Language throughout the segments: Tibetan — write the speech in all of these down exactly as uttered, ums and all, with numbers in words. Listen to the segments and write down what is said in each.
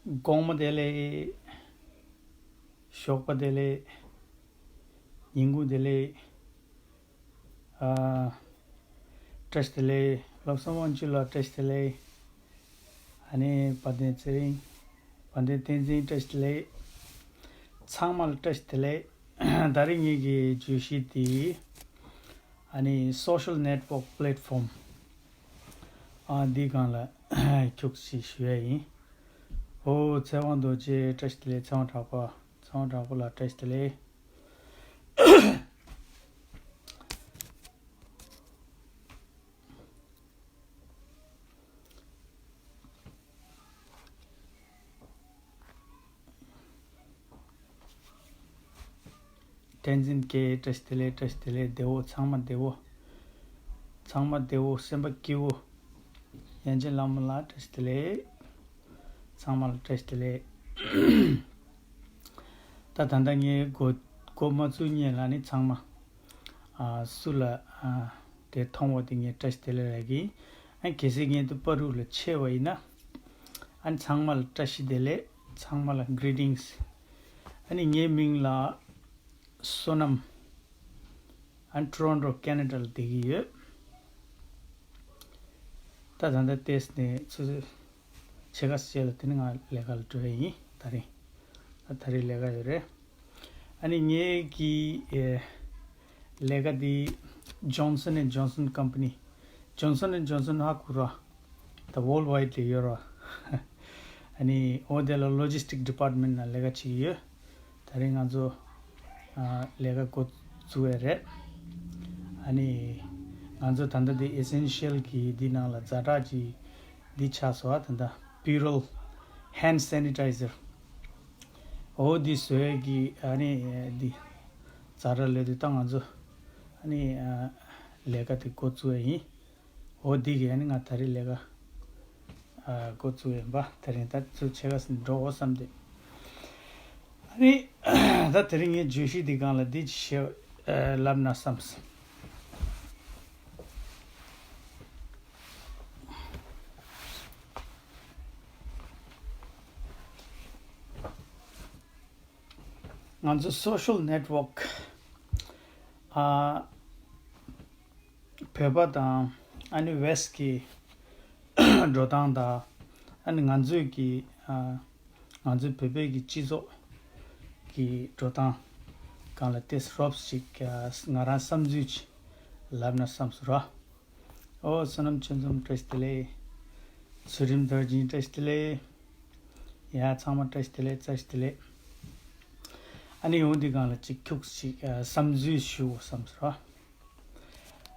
དགོང་མོ་བདེ་ལེགས། ཞོགས་པ་བདེ་ལེགས། ཉིན་གུང་བདེ་ལེགས། ཨ། བཀྲ་ཤིས་བདེ་ལེགས། བློ་བཟང་དབང་ཕྱུག་ལགས་བཀྲ་ཤིས་བདེ་ལེགས། ཨ་ནི་དཔལ་ལྡན་ཚེ་རིང་། དཔལ་ལྡན་བསྟན་འཛིན་བཀྲ་ཤིས་བདེ་ལེགས། ཚང་མ་ལ་བཀྲ་ཤིས་བདེ་ལེགས། ད་རིང་ངེད་ཀྱི་བརྗོད་གཞི་དེ། ཨ་ནི་social network platform ཨ་འདི་སྒང་ལ་ཁྱུག་ཅིག་ཞུ་ཡ་ཡིན། ཨོ་ཚེ་དབང་རྡོ་རྗེ་བཀྲ་ཤིས་བདེ་ལེགས། ཚེ་དབང་གྲགས་པ། ཚེ་དབང་གྲགས་པ་ལགས་བཀྲ་ཤིས་བདེ་ལེགས། བསྟན་འཛིན་གྱི་བཀྲ་ཤིས་བདེ་ལེགས། བཀྲ་ཤིས་བདེ་ལེགས། བདེ་བོ། ཚང་མ་བདེ་བོ། ཚང་མ་བདེ་བོ། སེམས་པ་སྐྱིད་བོ། ཡན་ཆད་ལྷ་མོ་ལགས་བཀྲ་ཤིས་བདེ་ལེགས། ཚང་མ་ལ་བཀྲ་ཤིས་བདེ་ལེགས། ད་ད་ལྟ་ངས་འགོ་འགོ་མ་བཙུགས་སྔོན་ལ་ནི་ཚང་མ་ཨ་སུ་ལ་ཨ་དེ་མཐོང་བ་དེ་ངས་བཀྲ་ཤིས་བདེ་ལེགས་ལབ་ཀྱི་ཡིན། ཨ་གལ་སྲིད་ངས་དེ་པར་རིས་ལ་ཆད་པ་ཡིན་ན། ཨ་ནི་ཚང་མ་ལ་བཀྲ་ཤིས་བདེ་ལེགས། ཚང་མ་ལ་greetings། ཨ་ནི་ངའི་མིང་ལ་བསོད་ནམས། ཨ་ནི་Toronto Canada ལ་བསྡད་ཀྱི་ཡོད། ད་ད་ལྟ་ཏོག་ཙམ་ནས་ཚོ་ཕྱེད་ཀ་ཙམ་ལ་དེ་ནི་ང་ལས་ཀ་ལ་འགྲོ་ཡ་ཡིན་ད་རིང་། ད་ད་རིང་ལས་ཀ་ཡོད་རེད། ཨ་ནི་ངེད་ཀྱི་ཨེ་ལས་ཀ་འདི་Johnson and Johnson Company། Johnson and Johnson ཧ་གོ་ར། ད་worldwide ལ་ཡོད་ར། ཨ་ནི་འོ་དེ་ལ་logistic department ནང་ལས་ཀ་བྱེད་ཀྱི་ཡོད། ད་རིང་ང་ཚོ་ཨ་ལས་ཀ་འགོ་བཙུགས་ཡ་རེད། ཨ་ནི་ང་ཚོ་ད་ལྟ་འདི་Essential གི་འདི་ནང་ལ་ཛ་དྲག་ཅིག་འདི་ཆགས་སོང་ཨ། ད་ལྟ་Purell hand sanitizer འོ་འདི་བཟོ་ཡ་གི་ཨ་ནི་འདི་ཛ་དྲག་ལས་དུས་ད་ང་ཚོ་ཨ་ནི་ཨ་ལས་ཀ་དེ་འགོ་བཙུགས་ཡ་ཡིན། འོ་འདི་གི་ཨ་ནི་ང་ད་རེས་ལས་ཀ་ཨ་འགོ་བཙུགས་ཡིན་པ། དེ་རིང་ད་ཚུར་ཕྱེད་ཀ་ཙམ་འགྲོ་འོ་བསམ་སྟེ། ཨ་ནི་ད་དེ་རིང་ངའི་བརྗོད་གཞི་འདི་སྒང་ལ་འདི་ཅིག་བཤད་ཨ་ལབ་ན་བསམས། ང་ཚོ་social network ཨ་བོད་པ་དང་ཨ་ནི་West གི་འགྲོ་སྟངས་དང་ཨ་ནི་ང་ཚོའི་གི་ཨ་ང་ཚོའི་བོད་པའི་གི་སྤྱི་ཚོགས་ཀྱི་འགྲོ་སྟངས་སྒང་ལ་ཏོག་ཙམ་རོབ་ཅིག་ཨ་ང་རང་བསམ་ཚུལ་ཅིག་ལབ་ན་བསམ་སོང་ར། ཨོ་བསོད་ནམས་ཆོས་འཛོམས་བཀྲ་ཤིས་བདེ་ལེགས། ཚུལ་ཁྲིམས་དར་ཞིང་བཀྲ་ཤིས་བདེ་ལེགས། ཡ་ཚང་མ་བཀྲ་ཤིས་བདེ་ལེགས། བཀྲ་ཤིས་བདེ་ལེགས། ཨ་ནི་འོ་འདི་སྒང་ལ་གཅིག་ཁྱུག་ཅིག་ཨ་བསམ་ཚུལ་ཞུ་བསམ་སོང་ར།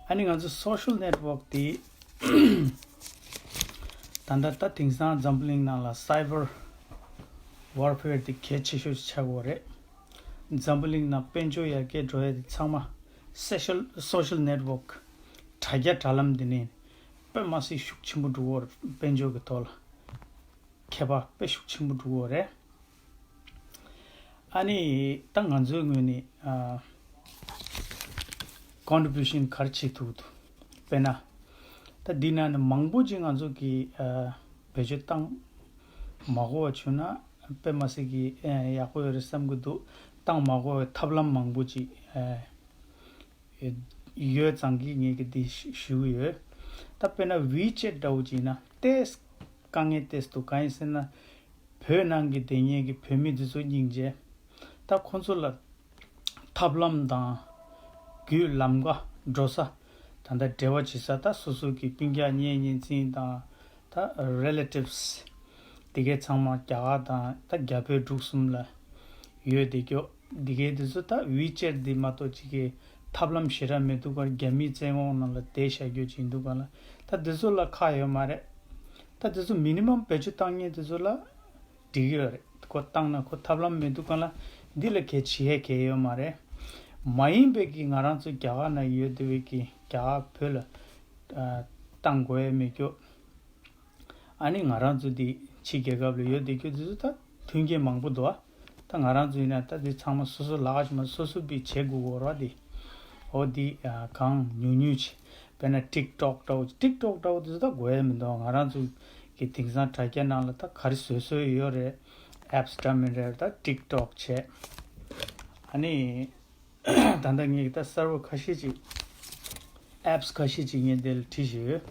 ཨ་ནི་ང་ཚོ་social network དེ་ད་ལྟ་ད་དེང་སང་འཛམ་བུ་གླིང་ནང་ལ་cyber warfare དེ་གལ་ཆེ་ཤོས་ཆགས་ཡོད་རེད། འཛམ་བུ་གླིང་ནང་དཔལ་འབྱོར་ཡར་རྒྱས་འགྲོ་ཡ་དེ་ཚང་མ་social social network དྲ་རྒྱ་དྲ་ལམ་དེ་ནས་དཔེ་མ་སྲིད་ཤུགས་ཆེན་པོ་འགྲོ་གི་ཡོད་རེད། དཔལ་འབྱོར་གྱི་ཐོག་ལ་ཁྱད་པར་དཔེ་ཤུགས་ཆེན་པོ་འགྲོ་གི་ཡོད་རེད། ཨ་ནི་ད་ང་ཚོའི་ངོས་ནས་ཨ་contribution ག་རེ་བྱེད་ཐུབ་འདུག་དཔེར་ན་ད་འདི་ནང་ནས་མང་པོ་ཅིག་ང་ཚོ་གི་ཨ་བེད་སྤྱོད་བཏང་མ་དགོས་པ་བྱུང་ན་དཔེ་མ་སྲིད་ཀྱི་ཨ་ཡག་པོ་ཡོད་རེད་བསམ་གྱི་འདུག་བཏང་མ་དགོས་པའི་ཐབས་ལམ་མང་པོ་ཅིག་ཨ་ཡོད་ཙང་གི་ངས་ཀྱི་འདི་ཞུ་གི་ཡོད། ད་དཔེར་ན་WeChat འདྲ་བོ་ཅིག་ཡིན་ན་ཏོག་ཙམ་དཀའ་ངལ་ཏོག་ཙམ་འདུག་གང་ཡིན་ཟེར་ན། བོད་ནང་གི་སྡོད་མཁན་གྱི་བོད་མི་འདི་ཚོ་སྙིང་རྗེ། ད་ཁོང་ཚོ་ལ་ཐབས་ལམ་དང་། རྒྱུད་ལམ་ཀ་འགྲོ་ས། ད་ལྟ་འབྲེལ་བ་བྱེད་ས་ད་སོ་སོ་གི་སྤུན་ཀྱག་གཉེན་ཉེ་ཚན་དང་། ད་relatives དེ་གའི་ཚང་མ་རྒྱ་གར་དང་ད་རྒྱ་བོད་འབྲུག་གསུམ་ལ་ཡོད་བསྡད་ཀྱོག་འདི་གའི་འདི་ཚོ་ད་WeChat འདི་མ་གཏོགས་ཅིག་གི་ཐབས་ལམ་ཞེ་དྲག་མི་འདུག་ག་རྒྱ་མིའི་བཙན་འོག་ནང་ལ་བསྡད་བཞག་རྒྱུ་ཅིག་འདུག་ག་ལ་ད་འདི་ཚོ་ལ་ཁག་ཡོད་མ་རེད། ད་འདི་ཚོ་minimum བེད་སྤྱོད་བཏང་མཁན་འདི་ཚོ་ལ་འགྲིག་ཡོད་རེད། ཁོ་བཏང་ན་ཁོ་ཐབས་ལམ་མི་འདུག་ག་ལ་འདི་ལ་གལ་ཆེ་ཡས་གལ་ཡོད་མ་རེད། མ་ཡིན་པའི་གི་ང་རང་ཚོ་རྒྱ་གར་ན་ཡོད་བསྡད་པའི་གི་རྒྱ་གར་བོད་ལ་ཨ་བཏང་དགོས་ཡས་མེད་ཀྱོག་ཨ་ནི་ང་རང་ཚོ་འདི་ཕྱི་རྒྱལ་ཁབ་ལ་ཡོད་བསྡད་རྒྱུ་འདི་ཚོ་ད་མཐུན་རྐྱེན་མང་པོ་འདུག་ཨ། ད་ང་རང་ཚོ་ཡིན་ན་ད་འདི་ཚང་མ་སོ་སོ་ལག་ཞིག་མ་སོ་སོ་བི་བྱེད་དགོས་གོ་ར་འདི། འོ་འདི་ཨ་གང་ཉུང་ཉུང་ཅིག་དཔེར་ན་TikTok འདྲ་བོ་TikTok འདྲ་བོ་འདི་ཚོ་ད་དགོས་ཡ་མི་འདུག་ང་རང་ཚོ་ གི་དེང་སང་དྲ་རྒྱ་ནང་ལ་ད་ག་རེ་བཟོས་བཟོས་ཡོད་རེད། apps་འདྲ་མིན་རེད། ད་TikTok་བྱས། ཨ་ནི་ད་ལྟ་ངས་ད་གསར་པ་ཁ་ཤས་ཅིག་apps་ཁ་ཤས་ཅིག་ངས་འདིར་བྲིས་བཞག་ཡོད།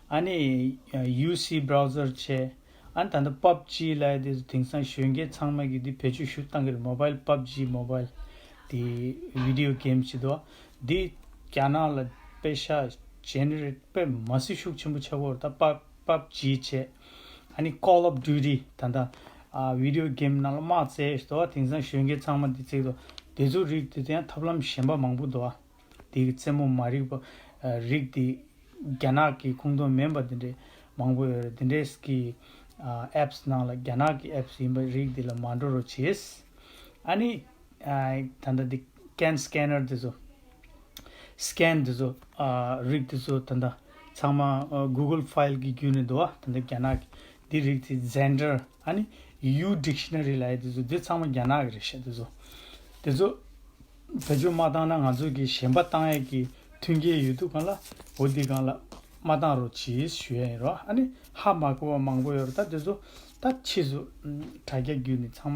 ཨ་ནི་UC browser་བྱས། ཨ་ནི་ད་ལྟ་PUBG་ལབ་ཡ་དེ་དེང་སང་གཞོན་སྐྱེས་ཚང་མ་གིས་འདི་བེད་སྤྱོད་ཞུ་བཏང་གི་རེད། mobile PUBG mobile་དེ་video game་ཅིག་འདུག་འདི་རྒྱ་ནག་ལ་པེ་ཤ་generate་དཔེ་མ་སྲིད་ཤུགས་ཆེན་པོ་ཆགས་ཀྱི་ཡོད་རེད། ད་PUBG་བྱས། ཨ་ནི་Call of Duty་ད་ལྟ་ཨ་video game་ནང་ལ་དམག་རྩེད་འདུག་དེང་སང་གཞོན་སྐྱེས་ཚང་མ་འདི་རྩེད་འདུག་དེ་ཚོ་རིགས་དེ་ཚོ་ཡང་ཐབས་ལམ་གཞན་པ་མང་པོ་འདུག་དེ་གི་རྩེད་མོ་མ་རིག་པ་ཨ་རིགས་དེ་རྒྱ་ནག་གི་ཁོངས་གཏོགས་མིན་པ་དེ་འདྲས་མང་པོ་ཡོད་རེད། དེ་འདྲས་ཀྱི་ཨ་apps་ནང་ལ་རྒྱ་ནག་གི་apps་ཡིན་པ་རིགས་དེ་ལ་མ་འགྲོ་རོགས་བྱེད། ཨ་ནི་ཨ་ད་ལྟ་འདི་can scanner་དེ་ཚོ་scan་དེ་ཚོ་ཨ་རིགས་དེ་ཚོ་ད་ལྟ་ཚང་མ་ཨ་Google File་གི་བརྒྱུད་ནས་འདུག་བ། ད་ལྟ་རྒྱ་ནག་གི་འདི་རིགས་དེ་Xender་ཨ་ནི་U Dictionary་ལབ་ཡ་དེ་ཚོ་འདི་ཚང་མ་རྒྱ་ནག་གི་རེད་ཤག་དེ་ཚོ་དེ་ཚོ་བེད་སྤྱོད་མ་བཏང་ན་ང་ཚོ་གི་ཞེན་པ་བཏང་ཡས་ཀྱི་མཐུན་རྐྱེན་ཡོད་དུས་སྒང་ལ་འོ་འདི་སྒང་ལ་མ་བཏང་རོགས་གྱིས་ཞུ་ཡ་ཡིན་རོགས། ཨ་ནི་ཧ་མ་གོ་བ་མང་པོ་ཡོད་རེད། ད་དེ་ཚོ་ད་ཕྱིས་སུ་ཨམ་དྲ་རྒྱ་བརྒྱུད་ནས་ཚང་མ་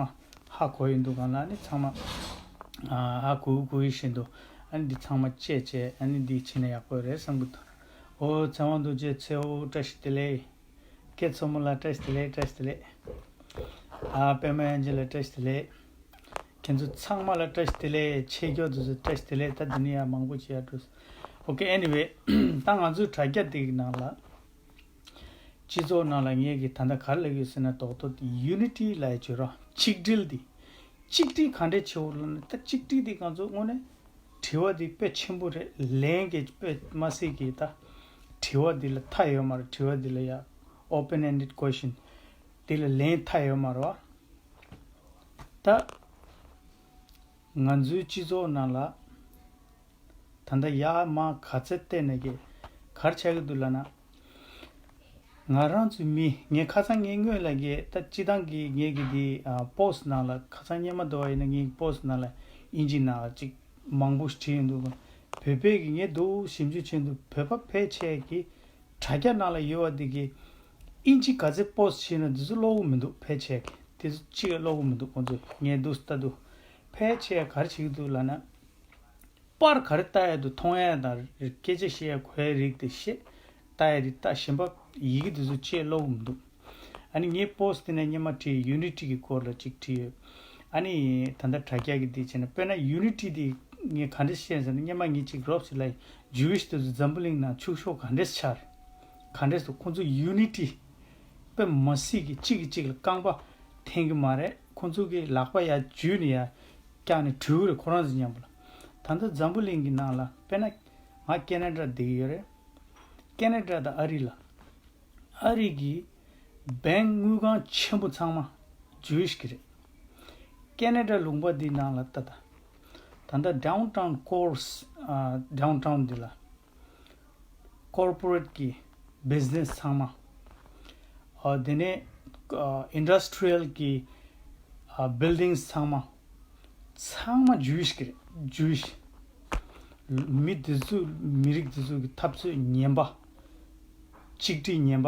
ཧ་གོ་ཡོང་དུས་སྒང་ལ་ཨ་ནི་ཚང་མ་ཨ་ཧ་གོ་གོ་ཡི་བཞིན་དུ་ཨ་ནི་འདི་ཚང་མ་བཅད་བྱས་ཨ་ནི་འདི་བྱས་ན་ཡག་པོ་རེད་བསམ་གི་འདུག་འོ་ཚེ་དབང་རྡོ་རྗེ་ཚེ་འོ་བཀྲ་ཤིས་བདེ་ལེགས། སྐད་མཚོ་མོ་ལ་བཀྲ་ཤིས་བདེ་ལེགས། བཀྲ་ཤིས་བདེ་ལེགས། ཨ་པད་མ་དབྱངས་ཅན་ལ་བཀྲ་ཤིས་བདེ་ལེགས། ཁྱེད་ཚོ་ཚང་མ་ལ་བཀྲ་ཤིས་བདེ་ལེགས། ཆེ་མགྱོགས་དེ་ཚོ་བཀྲ་ཤིས་བདེ་ལེགས། ད་འདི་ནས་ཡང་མང་པོ་བྱེད་ཡ་འགྲོ། Okay, anyway, ད་ང་ཚོའི་དྲ་རྒྱ་འདི་གི་ནང་ལ་སྤྱི་ཚོགས་ནང་ལ་ངས་ཀྱི་ད་ལྟ་ག་རེ་ལབ་ཡོད་ཟེར་ན་རྡོག་རྡོག་དེ་unity་ལབ་ཡ་བྱོས་རོགས། ཆིག་སྒྲིལ་འདི་ཆིག་སྒྲིལ་ག་འདྲས་བྱེད་འོ་ལབ་ན་ད་ཆིག་སྒྲིལ་འདི་ང་ཚོ་དངོས་གནས་དྲི་བ་འདི་དཔེ་ཆེན་པོ་རེད། ལན་གྱི་དཔེ་མ་སྲིད་ཀྱི་ད་དྲི་བ་འདི་ལ་མཐའ་ཡོད་མ་རེད། དྲི་བ་འདི་ལ་ཡ་open ended question་འདི་ལ་ལན་མཐའ་ཡོད་མ་རེད་བ། ད་ང་ཚོའི་སྤྱི་ཚོགས་ནང་ལ་ད་ལྟ་ཡར་མར་ག་ཚད་བལྟས་ནས་ཀྱི་ག་རེ་ཆགས་ཀྱི་འདུག་ལབ་ན། ང་རང་ཚོའི་མི་ངས་ཁ་སང་ངས་སྔོན་ལ་གི་ད་སྤྱི་བཏང་གི་ངས་གི་འདི་ཨ་post་ནང་ལ་ཁ་སང་སྔོན་མ་འདྲ་བ་ཡིན་ན་ངས་གི་post་ནང་ལ་ཨིན་ཇི་ནང་ལ་ཅིག་མང་པོ་ཞིག་བྲིས་ཡོང་འདུག་བོད་པའི་གི་ངས་འདུག་ཞིབ་འཇུག་བྱས་འདུག་བོད་པ་ཕལ་ཆེར་གི་དྲ་རྒྱ་ནང་ལ་ཡོད་པ་འདི་གི་ཨིན་ཇི་ག་ཚད་post་བྱས་ན་འདི་ཚོ་ཀློག་གི་མི་འདུག་ཕལ་ཆེར་གི་དེ་ཚོ་ཅིག་ཀློག་གི་མི་འདུག་ཁོང་ཚོས་ངས་འདུག་ལྟ་འདུག་ཕལ་ཆེར་ག་རེ་བྱེད་ཀྱི་འདུག་ལབ་ན། པར་ག་རེ་ལྟ་ཡ་འདུག་མཐོང་ཡ་དང་སྐད་ཆ་བཤད་ཡ་གོ་ཡ་རིགས་དེ་བཤད། ལྟ་ཡ་རིགས་ལྟ། གཞན་པ་ཡི་གེ་དེ་ཚོ་བཅས་ཀློག་གི་མི་འདུག་ཨ་ནི་ངས་post་དེ་ནས་སྔོན་མ་བྲིས་unity་གི་སྐོར་ལ་ཅིག་བྲིས་ཡོད། ཨ་ནི་ད་ལྟ་དྲ་རྒྱ་གི་དེ་བྱས་ན་དཔེར་ན་unity་དེ་ངས་ག་འདྲས་བཤད་ཟེར་ན་སྔོན་མ་ངས་ཅིག་རོབ་ཞིག་ལ་Jewish་དེ་ཚོ་འཛམ་བུ་གླིང་ནང་ཕྱུག་ཤོས་ག་འདྲས་ཆགས་རེད། ག་འདྲས་སོ་ཁོང་ཚོ་unity་དཔེ་མ་སྲིད་ཀྱི་གཅིག་གིས་གཅིག་ལ་རྐང་པ་འཐེན་གི་མ་རེད། ཁོང་ཚོ་གི་ལག་པ་ཡར་འཇུས་ནས་ཡར་བཀྱག་ནས་བྲོས་རེད་ཁོ་རང་ཚོ་མཉམ་པོ་ལ། ད་ལྟ་འཛམ་བུ་གླིང་གི་ནང་ལ་དཔེར་ན་ང་ཁེ་ན་ཌ་བསྡད་ཀྱི་ཡོད་རེད། ཁེ་ན་ཌ་དང་ཨ་རི་ལ་ཨ་རི་གི་bank་དངུལ་ཁང་ཆེན་པོ་ཚང་མ་Jewish་གི་རེད། ཁེ་ན་ཌ་ལུང་པ་འདི་ནང་ལ་ལྟ་ད། ད་ལྟ་downtown cores ཨ་downtown་འདི་ལ་corporate་གི་business་ཚང་མ། ཨ་དེ་ནས་ཨ་industrial་གི་ཨ་buildings་ཚང་མ། ཚང་མ་Jewish་གི་རེད། Jewish། མི་དེ་ཚོ་མི་རིགས་དེ་ཚོ་གི་འཐབ་རྩོད་ངན་པ། གཅིག་སྒྲིལ་ངན་པ།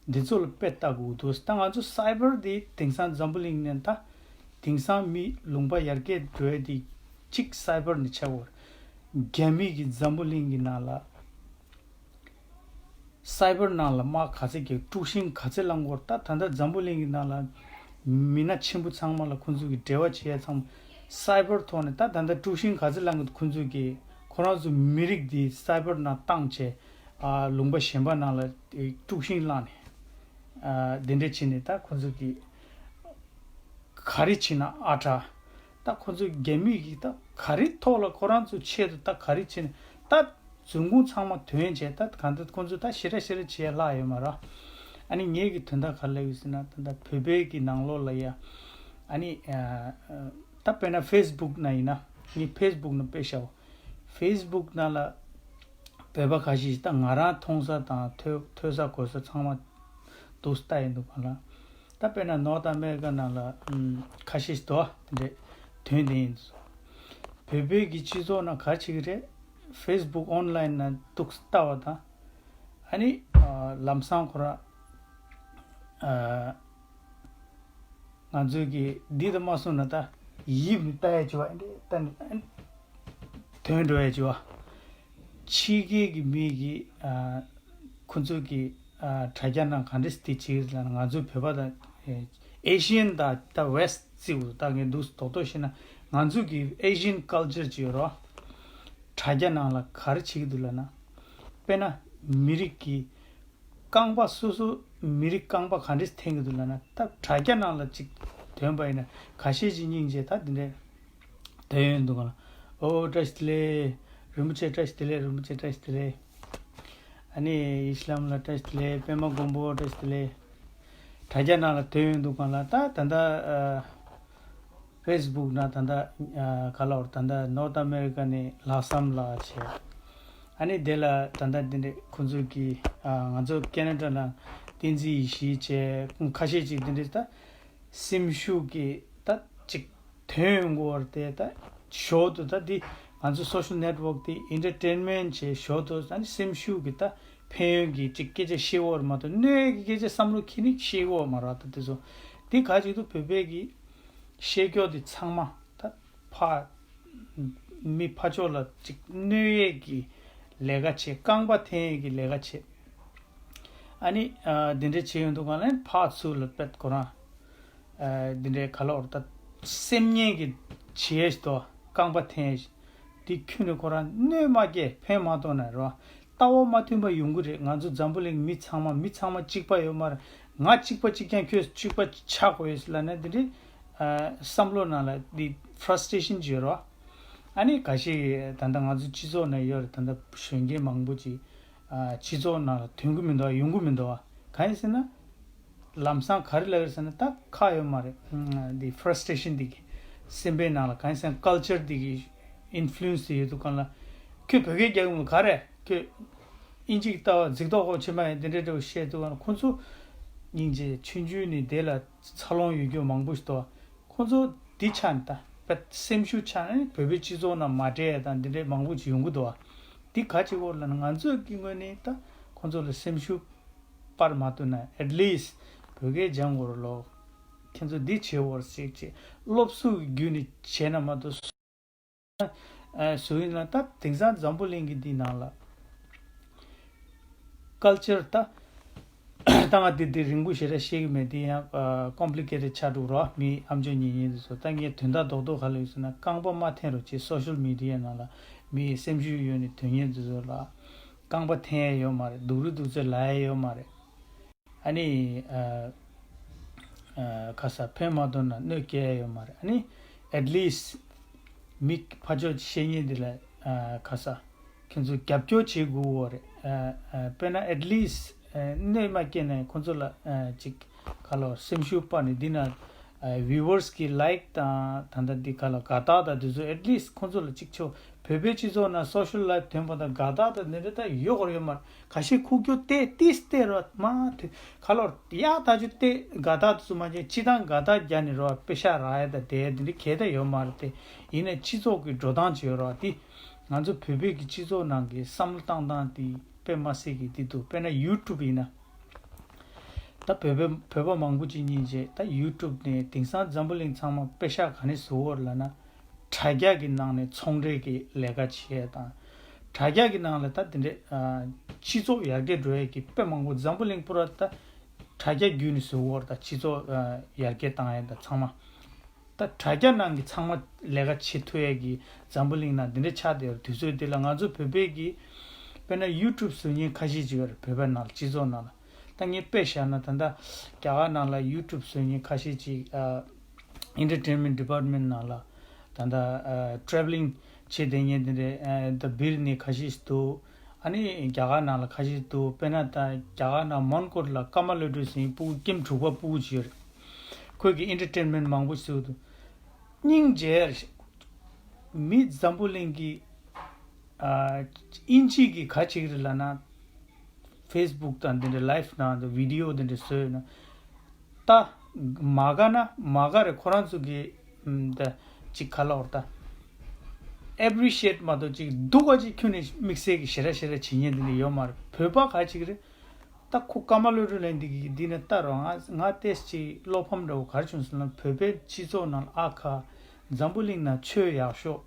འདི་ཚོ་ལ་དཔེ་ལྟ་དགོས་འདུག་ད་ང་ཚོ་cyber་འདི་དེང་སང་འཛམ་བུ་གླིང་ནས་ད་དེང་སང་མི་ལུང་པ་ཡར་རྒྱས་འགྲོ་ཡ་འདི་གཅིག་cyber་ནས་ཆགས་པ་རེད། རྒྱ་མི་གི་འཛམ་བུ་གླིང་གི་ནང་ལ་cyber་ནང་ལ་དམག་ག་ཚད་ཀྱི་དཀྲུག་ཤིང་ག་ཚད་བསླང་དགོས་རེད། ད་ད་ལྟ་འཛམ་བུ་གླིང་གི་ནང་ལ་མི་སྣ་ཆེན་པོ་ཚང་མ་ལ་ཁོང་ཚོ་གི་འབྲེལ་བ་བྱེད་ཡ་ཚང་མ་cyber་ཐོག་ནས་ད་ད་ལྟ་དཀྲུག་ཤིང་ག་ཚད་བསླང་གི་འདུག་ཁོང་ཚོ་གི་ཁོ་རང་ཚོ་མི་རིགས་འདི་cyber་ནང་བཏང་བྱས། ཨ་ལུང་པ་གཞན་པ་ནང་ལ་དཀྲུག་ཤིང་བསླངས་ནས་ཨ་དེ་འདྲ་བྱས་ནས་ད་ཁོ་ཚོ་གིས་ག་རེ་བྱས་ན་ཨ་དྲག་ད་ཁོ་ཚོ་རྒྱ་མི་གིས་ད་ག་རེ་ཐོག་ལ་ཁོ་རང་ཚོ་ཆེད་དུ་ད་ག་རེ་བྱས་ནས་ད་རྫུན་ཁུངས་ཚང་མ་ཐོན་བྱས་ད་གང་ལྟར་ཁོ་ཚོ་ད་ཞེ་དྲག་ཞེ་དྲག་བྱེད་ཡ་ལྷག་ཡོད་མ་རེད། ཨ་ནི་ངེད་ཀྱི་དོན་དག་ག་རེ་ལབ་ཡོད་ཟེར་ན་ད་ལྟ་བོད་པའི་གི་ནང་ལོགས་ལ་ཡ་ཨ་ནི་ཨ་ད་དཔེར་ན་Facebook་ནང་ཡིན་ན་ངས་Facebook་ནང་དཔེ་བཞག Facebook་ནང་ལ་བོད་པ་ཁ་ཤས་ཤིག་ད་ང་རང་མཐོང་ས་དང་ཐོས་ཐོས་ས་གོ་ས་ཚང་མ་འདུག་ལྟ་ཡི་འདུག་ག་ལ། ད་དཔེར་ན་North America་ནང་ལ་ཨམ་ཁ་ཤས་ཤིག་འདུག་དེ་འདྲས་དོན་དེ་ཡིན་འདུག་བོད་པའི་གི་སྤྱི་ཚོགས་ནང་ག་རེ་བྱེད་ཀྱི་རེད། Facebook online་ནང་འདུག་ལྟ་བ་དང་། ཨ་ནི་ཨ་ལམ་སང་ཁོ་ར་ ཨ། ང་ཚོས་ཀྱི་འདི་ལྟ་མ་སོང་ན་ད་ཡིབ་ནས་ལྟ་ཡ་བྱེད་པ་འདི་ལྟ་ནས་དོན་འགྲོ་ཡ་བྱེད་པ། ཕྱི་རྒྱལ་གྱི་མི་གི་ཨ། ཁོ་ཚོས་ཀྱི་ཨ། དྲ་རྒྱ་ནང་ག་འདྲས་དེ་བྱེད་ཀྱི་ལ་ང་ཚོའི་བོད་པ་དང་ཨེ་ཤི་ཡན་དང་ད་ཝེ་སི་ཊི་བརྩིས་འདུག་ད་ངས་འདུག་རྡོག་རྡོག་བཤད་ན་ང་ཚོས་ཀྱི་ཨེ་ཤི་ཡན་ཀལ་ཆར་ཅིག་ཡོད་རོ། དྲ་རྒྱ་ནང་ལ་ག་རེ་བྱེད་ཀྱི་འདུག་ལབ་ན། དཔེར་ན་མི་རིགས་ཀྱི་རྐང་པ་སོ་སོ། མི་རིགས་རྐང་པ་ག་འདྲས་འཐེན་གྱི་འདུག་ལབ་ན། ད་དྲ་རྒྱ་ནང་ལ་ཅིག་ཐོན་པ་ཡིན་ན་ཁ་ཤས་ཅིག་སྙིང་རྗེ་ད་འདི་འདྲས་དོན་ཡོད་འདུག་ག་ལ། ཨོ་བཀྲ་ཤིས་བདེ་ལེགས། རིན་པོ་ཆེ་བཀྲ་ཤིས་བདེ་ལེགས། རིན་པོ་ཆེ་བཀྲ་ཤིས་བདེ་ལེགས། ཨ་ནི་ཨི་སི་ལམ་ལགས་བཀྲ་ཤིས་བདེ་ལེགས། པད་མ་མགོན་པོ་བཀྲ་ཤིས་བདེ་ལེགས། དྲ་རྒྱ་ནང་ལ་དོན་ཡོད་འདུག་ག་ལ། ད་ད་ལྟ་ཨ། ཕེ་སི་བུག་ནང་ད་ལྟ་ཨ། ག་ལ་བར་ད་ལྟ་ནོར་ཐི་ཨ་མེ་རི་ཀ་ནས་ལྷག་བསམ་ལགས་བྱས། ཨ་ནི་དེ་ལ་ད་ལྟ་འདི་འདྲས་ཁོང་ཚོས་ཀྱི་ཨ། ང་ཚོ་ཁེ་ན་ཌ་ནང་བསྟན་འཛིན་ཡེ་ཤེས་བྱས། ཁ་ཤས་ཅིག་འདི་འདྲས་ད་སེམས་ཤུགས་ཀྱི་ད་ཅིག་དོན་ཡོང་གི་བར་དེ་ད་ཞོར་དུ་ད་འདི་ང་ཚོ་སོ་ཤལ་ནེཊ་ཝོག་དེ་ཨེན་ཊར་ཊེན་མེན་ཊི་བྱས། ཞོར་དུ་ད་ནི་སེམས་ཤུགས་ཀྱི་ད་ཕན་ཡོན་གྱི་ཅིག་སྐད་ཆ་བཤད་ཡོད་རེད་མ་གཏོགས་གནོད་ཀྱི་སྐད་ཆ་བསམ་བློ་འཁྱེར་ནས་བཤད་ཡོད་མ་རེད། ད་དེ་ཚོ་འདི་ག་ཅིག་ཏུ་བོད་པའི་གི་ཤེས་རྒྱུ་དེ་ཚང་མ་ད་ཕ། མི་ཕར་ཕྱོགས་ལ་ཅིག་གནོད་ཡས་ཀྱི་ལས་ཀ་བྱེད། རྐང་པ་འཐེན་ཡས་ཀྱི་ལས་ཀ་བྱེད། ཨ་ནི་ཨ། འདི་འདྲ་བྱེད་ཡོང་དུས་གང་ལ་ཕར་ཚུར་ལ་དཔེ་ཁོ་རང་ཨ། འདི་འདྲའི་ག་ལ་བར་ད་སེམས་ངན་གྱི་བྱེད་ཡས་དོ། རྐང་པ་འཐེན་ཡས་འདི་ཁྱོན་ནས་ཁོ་རང་གནོད་མ་སྐྱེལ། ཕན་མ་ཐོགས་ན་རོ། ལྟ་བ་མ་མཐུན་པ་ཡོང་གི་རེད། ང་ཚོ་འཛམ་བུ་གླིང་མི་ཚང་མ་མི་ཚང་མ་གཅིག་པ་ཡོད་མ་རེད། ང་གཅིག་པ་གཅིག་རྐྱང་ཁྱོད་གཅིག་པ་ཆགས་དགོས་ཡོད་ལབ་ན་འདི་འདྲའི་ཨ། བསམ་བློ་ནང་ལ་འདི་ཕ་ར་སི་ཊེ་ཤན་ཅིག་ཡོད་རེད་བ། ཨ་ནི་འགའ་ཞིག་ད་ལྟ་ང་ཚོ་སྤྱི་ཚོགས་ནང་ཡོད་རེད། ད་ལྟ་གཞོན་སྐྱེས་མང་པོ་ཅིག་ཨ། སྤྱི་ཚོགས་ནང་ལ་ཐོན་གི་མི་འདུག་བ། ཡོང་གི་མི་འདུག་བ། གང་ཡིན་ཟེར་ན། ལམ་སང་ག་རེ་ལབ་ཡོད་ཟེར་ན་ད་ཁག་ཡོད་མ་རེད། ཨ། འདི་ཕ་ར་སི་ཊེ་ཤན་འདི་གི་སེམས་པའི་ནང་ལ་གང་ཡིན་ཟེར་ན་ཀལ་ཆར་འདི་གི་ཨིན་ཕུ་ལུ་ཨེན་སི་དེ་ཡོད་དུས་གང་ལ། ཁྱོད་བོད་སྐད་རྒྱག་གི་མི་ག་རེ། ཁྱོད་ཨིན་ཇི་གི་ལྟ་བ་རྫིག་མདོག་ཁོག་ཕྱི་མ་ཡང་འདི་འདྲའི་འདྲ་བོ་བཤད་དུས་གང་ལ། ཁོང་ཚོ་སྙིང་རྗེ། ཆུང་ཆུང་ནས་དེ་ལ་འཚར་ལོངས་ཡོད་རྒྱུ་མང་པོ་ཞིག་འདུག་ཁོང་ཚོ་འདི་ཆ་ནས་ད་བོད་སེམས་ཤུགས་ཆག་ནས་བོད་པའི་སྤྱི་ཚོགས་ནང་མ་འདྲེས་ཡ་དང་འདི་འདྲའི་མང་པོ་ཅིག་ཡོང་གི་འདུག་བ། འདི་ག་ཅིག་འོག་ལ་ན་ང་ཚོས་ཀྱི་ངོས་ནས་ད་ཁོང་ཚོ་ལ་སེམས་ཤུགས་སྤར་མ་ཐུབ་ན། ཨེཊ་ལིསཊ་བོད་སྐད་སྦྱང་དགོས་རེད་ལོ། ཁྱེད་ཚོ་འདི་བྱེད་འོར་ཞིག་བྱེད། སློབ་གསོ་གི་བརྒྱུད་ནས་བྱས་ན་མ་གཏོགས། ཨ། སུ་ཡིན་ན་ད་དེང་སང་འཛམ་བུ་གླིང་གི་འདི་ནང་ལ། ཀལ་ཆར་ད། ད་ང་འདི་འདི་རིང་པོ་ཞེ་དྲག་བཤད་གི་མེད། འདི་ཡང་ཨ། ཀོམ་པི་ལི་ཀེ་ཊེཌ་ཆགས་འགྲོ་རོགས། མི་ཨམ་ཅོག་ཉན་ཉན་འདི་ཚོ། ད་ངས་དོན་དག་རྡོག་རྡོག་ག་ལ་ཡོད་ཟེར་ན། རྐང་པ་མ་འཐེན་རོགས་བྱེད། སོ་ཤལ་མི་ཌི་ཡ་ནང་ལ་མི་སེམས་ཤུགས་ཡོད་ནས་དོན་གཉེར་འདི་ཚོ་ལ་རྐང་པ་འཐེན་ཡ་ཡོད་མ་རེད། སྡུག་རུས་སྡུག་ཚད་ལབ་ཡ་ཡོད་མ་རེད། ཨ་ནི་ཨ། ཨ། ག་ས་ཕན་མ་ཐོགས་ན་གནོད་སྐྱེལ་ཡ་ཡོད་མ་རེད། ཨ་ནི་ཨེཊ་ལིསཊ་མི་ཕར་ཕྱོགས་བཤད་མཁན་འདི་ལ་ཨ། ག་ས་ཁྱེད་ཚོ་རྒྱབ་སྐྱོར་བྱེད་དགོས་འོ་རེད། ཨ། ཨ། དཔེར་ན་ཨེཊ་ལིསཊ་ཨ། གནོད་མ་སྐྱེལ་ན་ཁོང་ཚོ་ལ་ཨ། ཅིག་ག་ལ་སེམས་ཤུགས་སྤར་ནས་འདི་ན་ཨ། བིའུ་ཝར་སི་གི་ལའིཀ་དང་ད་ལྟ་འདི་ག་ལ་དགའ་རྟགས་དང་འདི་ཚོ་ཨེཊ་ལིསཊ་ཁོང་ཚོ་ལ་ཅིག་ཆོག་བོད་པའི་སྤྱི་ཚོགས་ནང་སོ་ཤལ་ལའིཕ་ཐོན་པ་དང་དགའ་རྟགས་དང་འདི་འདྲ་ད་ཡོད་དགོས་ཡོད་མ་རེད། ཁ་ཤས་ཁུག་ཀྱོག་བལྟས་ཏིས་བལྟས་རོགས། མ་ཐུ་ཁ་ལོར་ཡག་ད་ཅུ་བལྟས། དགའ་རྟགས་དུ་མ་ཅན་སྤྱི་བཏང་དགའ་རྟགས་རྒྱག་ནས་རོགས། པེ་ཤག་རག་ཡ་ད་དེ་འདི་འདྲ་གལ་ད་ཡོད་མ་རེད་དེ། ཡིན་ནའི་སྤྱི་ཚོགས་ཀྱི་འགྲོ་སྟངས་ཅིག་ཡོད་རོགས། དེ་ང་ཚོ་བོད་པའི་གི་སྤྱི་ཚོགས་ནང་གི་བསམ་བློ་བཏང་སྟངས་དེ་དཔེ་མ་སྲིད་ཀྱི་དེ་འདུག་དཔེར་ན་ཡུ་ཊུབ་ཡིན་ན། ད་བོད་པ་བོད་པ་མང་པོ་ཅིག་ཉིན་རྗེས་ད་ཡུ་ཊུབ་ནས་དེང་སང་འཛམ་བུ་གླིང་ཚང་མ་པེ་ཤག་ག་ནས་བཟོ་འོར་ལབ་ན། དྲ་རྒྱ་གི་ནང་ནས་ཚོང་འབྲེལ་གྱི་ལས་ཀ་བྱེད་ཡས་དང་། དྲ་རྒྱ་གི་ནང་ལ་ད་དེ་འདྲའི་ཨ། སྤྱི་ཚོགས་ཡར་རྒྱས་འགྲོ་ཡས་ཀྱི་དཔེ་མང་པོ་འཛམ་བུ་གླིང་པུ་ར་ད་དྲ་རྒྱ་བརྒྱུད་ནས་བཟོ་འོར་ད་སྤྱི་ཚོགས་ཨ། ཡར་རྒྱས་བཏང་ཡས་ད་ཚང་མ། ད་དྲ་རྒྱ་ནང་གི་ཚང་མ་ལས་ཀ་བྱེད་ཐུབ་ཡས་ཀྱི་འཛམ་བུ་གླིང་ནང་འདི་འདྲ་ཆགས་བསྡད་ཡོད་རེད། དུས་ཚོད་འདི་ལ་ང་ཚོ་བོད་པའི་གི་དཔེར་ན་ཡུ་ཊུབ་བཟོ་མཁན་ཁ་ཤས་ཅིག་ཡོད་རེད། བོད་པ་ནང་ལ་སྤྱི་ཚོགས་ནང་ལ། ད་ངས་དཔེ་བཞག་ན་ད་ལྟ་རྒྱ་གར་ནང་ལ་ཡུ་ཊུབ་བཟོ་མཁན་ཁ་ཤས་ཅིག་ཨ། ཨེན་ཊར་ཊེན་མེན་ཊི་ཌི་པཱར་ཊི་མེན་ཊི་ནང་ལ་ད་ལྟ་ཨ། ཊེ་རེ་ཝེ་ལིང་བྱེད་བསྡད་མཁན་དེ་འདྲའི་ཨ། ད་སྦིར་ནས་ཁ་ཤས་ཤིག་འདུག་ཨ་ནི་རྒྱ་གར་ནང་ལ་ཁ་ཤས་འདུག་དཔེར་ན་ད་རྒྱ་གར་ནང་མོན་གྷོ་ལ་ཀརྨ་བློ་གྲོས་ཟེར་མཁན་སྤུ་གུ་ཀེམ་དྲུག་པ་སྤུ་གུ་ཅིག་ཡོད་རེད། ཁོས་ཀྱི་ཨེན་ཊར་ཊེན་མེན་ཊི་མང་པོ་ཞིག་བཟོས་འདུག་སྙིང་རྗེ། མི་འཛམ་བུ་གླིང་གི་ཨ། དབྱིན་ཇི་གི་ག་བྱེད་ཀྱི་རེད་ལབ་ན། ཕེ་སི་བུག་དང་འདི་འདྲ་ལའིཕ་ནང་དུ་བི་ཌི་ཡོ་འདི་འདྲ་བཟོས་ན། ད་མ་དགའ་ན་མ་དགའ་རེད། ཁོ་རང་ཚོ་གི་ཨམ། ད་ཅིག་ག་ལབ་དགོས་རེད་ད། ཨེ་པི་རི་ཤི་ཨེཊ་མ་གཏོགས་ཅིག་སྡུག་ག་ཅིག་ཁྱོན་ནས་དམིགས་བསལ་གྱི་ཞེ་དྲག་ཞེ་དྲག་བྱེད་མཁན་འདི་འདྲ་ཡོད་མ་རེད། བོད་པ་ག་བྱེད་ཀྱི་རེད། ད་ཁོ་ཀརྨ་བློ་གྲོས་ལགས་འདི་གི་འདི་ནས་ལྟ་རོགས། ང་ང་ཏོག་ཙམ་ཅིག་བློ་ཕམ་འདྲ་བོ་ག་རེ་བྱུང་སོང་ན། བོད་པའི་སྤྱི་ཚོགས་ནང་ལ་ཨ་ཁ་འཛམ་བུ་གླིང་ནང་ཆོས་ཡག་ཤོས།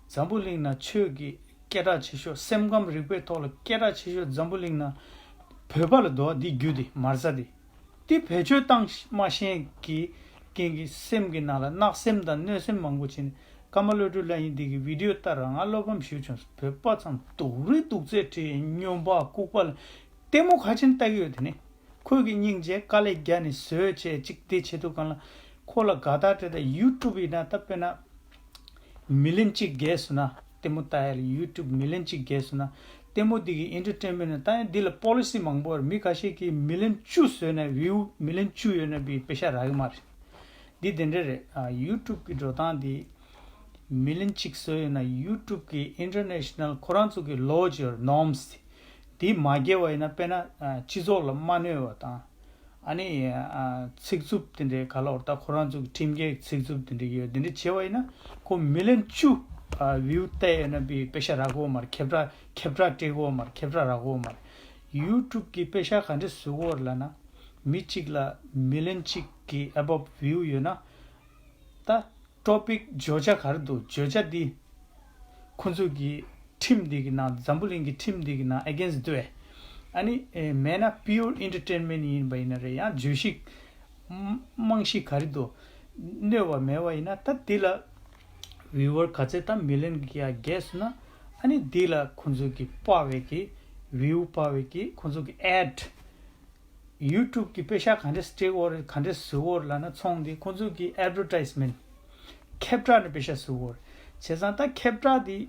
འཛམ་བུ་གླིང་ནང་ཆོས་ཀྱི་སྐད་གྲགས་ཆེ་ཤོས། སེམས་ཁམས་རིག་པའི་ཐོག་ལ་སྐད་གྲགས་ཆེ་ཤོས་འཛམ་བུ་གླིང་ནང་བོད་པ་ལ་འདུག་བ། འདི་རྒྱུ་དེ་མ་རྩ་དེ། དེ་བེད་སྤྱོད་བཏང་མ་ཤེས་ཀྱི་རྐྱེན་གྱིས་སེམས་ཀྱི་ནང་ལ་བརྣག་སེམས་དང་གནོད་སེམས་མང་པོ་བྱས་ནས། ཀརྨ་བློ་གྲོས་ལགས་ཀྱི་འདི་གི་བི་ཌི་ཡོ་ལྟ་ར་ང་བློ་ཕམ་ཞེ་པོ་བྱུང་སོང་། བོད་པ་ཚང་སྡུག་རུས་སྡུག་ཚད་བྲིས། སྨྱོན་པ་ལྐུགས་པ་ལ་ལྟད་མོ་ག་ཅིག་ལྟ་གི་ཡོད་དེ་ནི། ཁོས་ཀྱི་སྙིང་རྗེ་དཀའ་ལས་རྒྱག་ནས་བཟོས་བྱས་ཅིག་དེ་བྱེད་དུས་སྒང་ལ། ཁོ་ལ་དགའ་རྟགས་སྤྲད་དང་། ཡུ་ཊུབ་ཡིན་ན་ད་དཔེར་ན་མི་ལན་གཅིག་བརྒལ་སོང་ན། ལྟད་མོ་ལྟ་ཡ་ལ་ཡུ་ཊུབ་མི་ལན་གཅིག་བརྒལ་སོང་ན། ལྟད་མོ་འདི་གི་ཨེན་ཊར་ཊེན་མེན་ཊ་ལ་ད་ཡང་འདི་ལ་པོ་ལི་སི་མང་པོ་ཡོད་རེད། མི་ཁ་ཤས་ཀྱིས་མི་ལན་བཅུ་བཟོས་ན་བིའུ་མི་ལན་བཅུ་ཡོད་ན་བི་པེ་ཤ་རག་གི་མ་རེད། འདི་དེ་འདྲ་རེད། ཨ་ཡུ་ཊུབ་གི་འགྲོ་སྟངས་འདི་མི་ལན་གཅིག་བཟོས་ཡོད་ན། ཡུ་ཊུབ་གི་ཨིན་ཊར་ནེ་ཤ་ནལ་ཁོ་རང་ཚོ་གི་ལོ་ཇི་ཡོད་རེད། ནོརམ་སི་དེ་འདི་མ་འགལ་བ་ཡིན་ན། དཔེར་ན་ཨ་སྤྱི་ཚོགས་ལ་མ་གནོད་པ་དང་། ཨ་ནི་ཨ་ཚིག་རྩུབ་དེ་འདྲའི་ག་ལ་བར་ད་ཁོ་རང་ཚོ་གི་ཁྲིམས་འགལ་ཚིག་རྩུབ་དེ་འདྲ་ཡོད། དེ་འདྲ་བྱས་པ་ཡིན་ན་ཁོ་མི་ལན་བཅུ་ཨ་བིའུ་བལྟས་ཡོད་ན་བི་པེ་ཤ་རག་གི་ཡོད་མ་རེད། ཁེབ་ར་ཁེབ་ར་སྤྲད་གི་ཡོད་མ་རེད། ཁེབ་ར་རག་གི་ཡོད་མ་རེད། ཡུ་ཊུབ་གི་པེ་ཤ་ག་འདྲས་བཟོ་གི་ཡོད་རེད་ལབ་ན། མི་གཅིག་ལ་མི་ལན་གཅིག་གི་ཨ་བབ་བིའུ་ཡོད་ན། ད་ཊོ་པིག་བརྗོད་བྱ་ག་རེ་འདུག་བརྗོད་བྱ་འདི་ཁོ་ཚོ་གི་ཁྲིམས་འདི་གི་ནང་། འཛམ་བུ་གླིང་གི་ཁྲིམས་འདི་གི་ནང་ཨེ་གེན་སི་འདུག་གས། ཨ་ནི་ཨེ་མེད་ན་པིའུར་ཨེན་ཊར་ཊེན་མེན་ཊ་ཡིན་པ་ཡིན་ན་རེད། ཡང་བརྗོད་གཞི་རྨང་གཞི་ག་རེ་འདུག་གནོད་པ་མེད་པ་ཡིན་ན། ད་འདི་ལ་བིའུ་ཝར་ག་ཚད་ད་མི་ལན་གི་ཡར་བརྒལ་སོང་ན། ཨ་ནི་འདི་ལ་ཁོ་ཚོ་གི་སྤར་བའི་གི་བིའུ་སྤར་བའི་གི་ཁོ་ཚོ་གི་ཨེཌ། ཡུ་ཊུབ་གི་པེ་ཤ་ག་འདྲས་སྤྲད་ཀྱི་ཡོད་རེད། ག་འདྲས་བཟོ་གི་ཡོད་རེད་ལབ་ན། ཚོང་འདི་ཁོ་ཚོ་གི་ཨེཌ་ཝར་ཊའིཛ་མེན་ཊ། ཁེབ་བསྒྲགས་ནས་པེ་ཤ་བཟོ་གི་ཡོད་རེད། བྱས་ཙང་ད་ཁེབ་བསྒྲགས་འདི་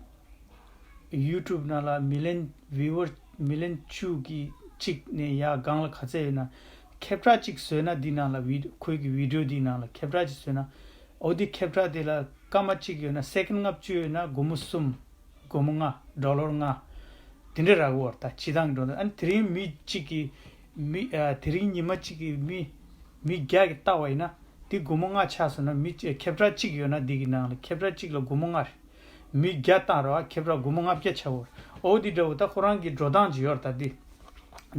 ཡུ་ཊུབ་ནང་ལ་མི་ལན་བིའུ་ཝར་མི་ལན་བཅུ་གི་གཅིག་ནས་ཡར་སྒང་ལ་ག་ཚད་ཡོད་ན། ཁེབ་བསྒྲགས་གཅིག་བཟོས་ན། འདི་ནང་ལ་བི་ཁོའི་གི་བི་ཌི་ཡོ་འདི་ནང་ལ་ཁེབ་བསྒྲགས་གཅིག་བཟོས་ན། འོ་འདི་ཁེབ་བསྒྲགས་འདི་ལ་སྐར་མ་གཅིག་ཡོད་ན། སེ་ཀེན་ཌ་ལྔ་བཅུ་ཡོད་ན། སྒོར་མོ་གསུམ། སྒོར་མོ་ལྔ། ཌོ་ལར་ལྔ། དེ་འདྲ་རག་གི་ཡོད་རེད། ད་སྤྱིར་བཏང་གི་འགྲོ་སྟངས། ཨ་ནི་དེ་རིང་མི་གཅིག་གིས་མི་ཨ་དེ་རིང་ཉི་མ་གཅིག་གིས་མི་མི་བརྒྱ་གིས་བལྟས་པ་ཡིན་ན། འདི་སྒོར་མོ་ལྔ་ཆགས་སོང་ན། མི་གཅིག་ཁེབ་བསྒྲགས་གཅིག་ཡོད་ན། འདི་གི་ནང་ལ་ཁེབ་བསྒྲགས་གཅིག་ལ་སྒོར་མོ་ལྔ་རེད། མི་བརྒྱ་བཏང་རེད་པ། ཁེབ་བསྒྲགས་སྒོར་མོ་ལྔ་བརྒྱ་ཆགས་ཡོད་རེད། འོ་འདི་འདྲ་བོ་ད་ཁོ་རང་གི་འགྲོ་སྟངས་ཅིག་ཡོད་རེད། ད་འདི་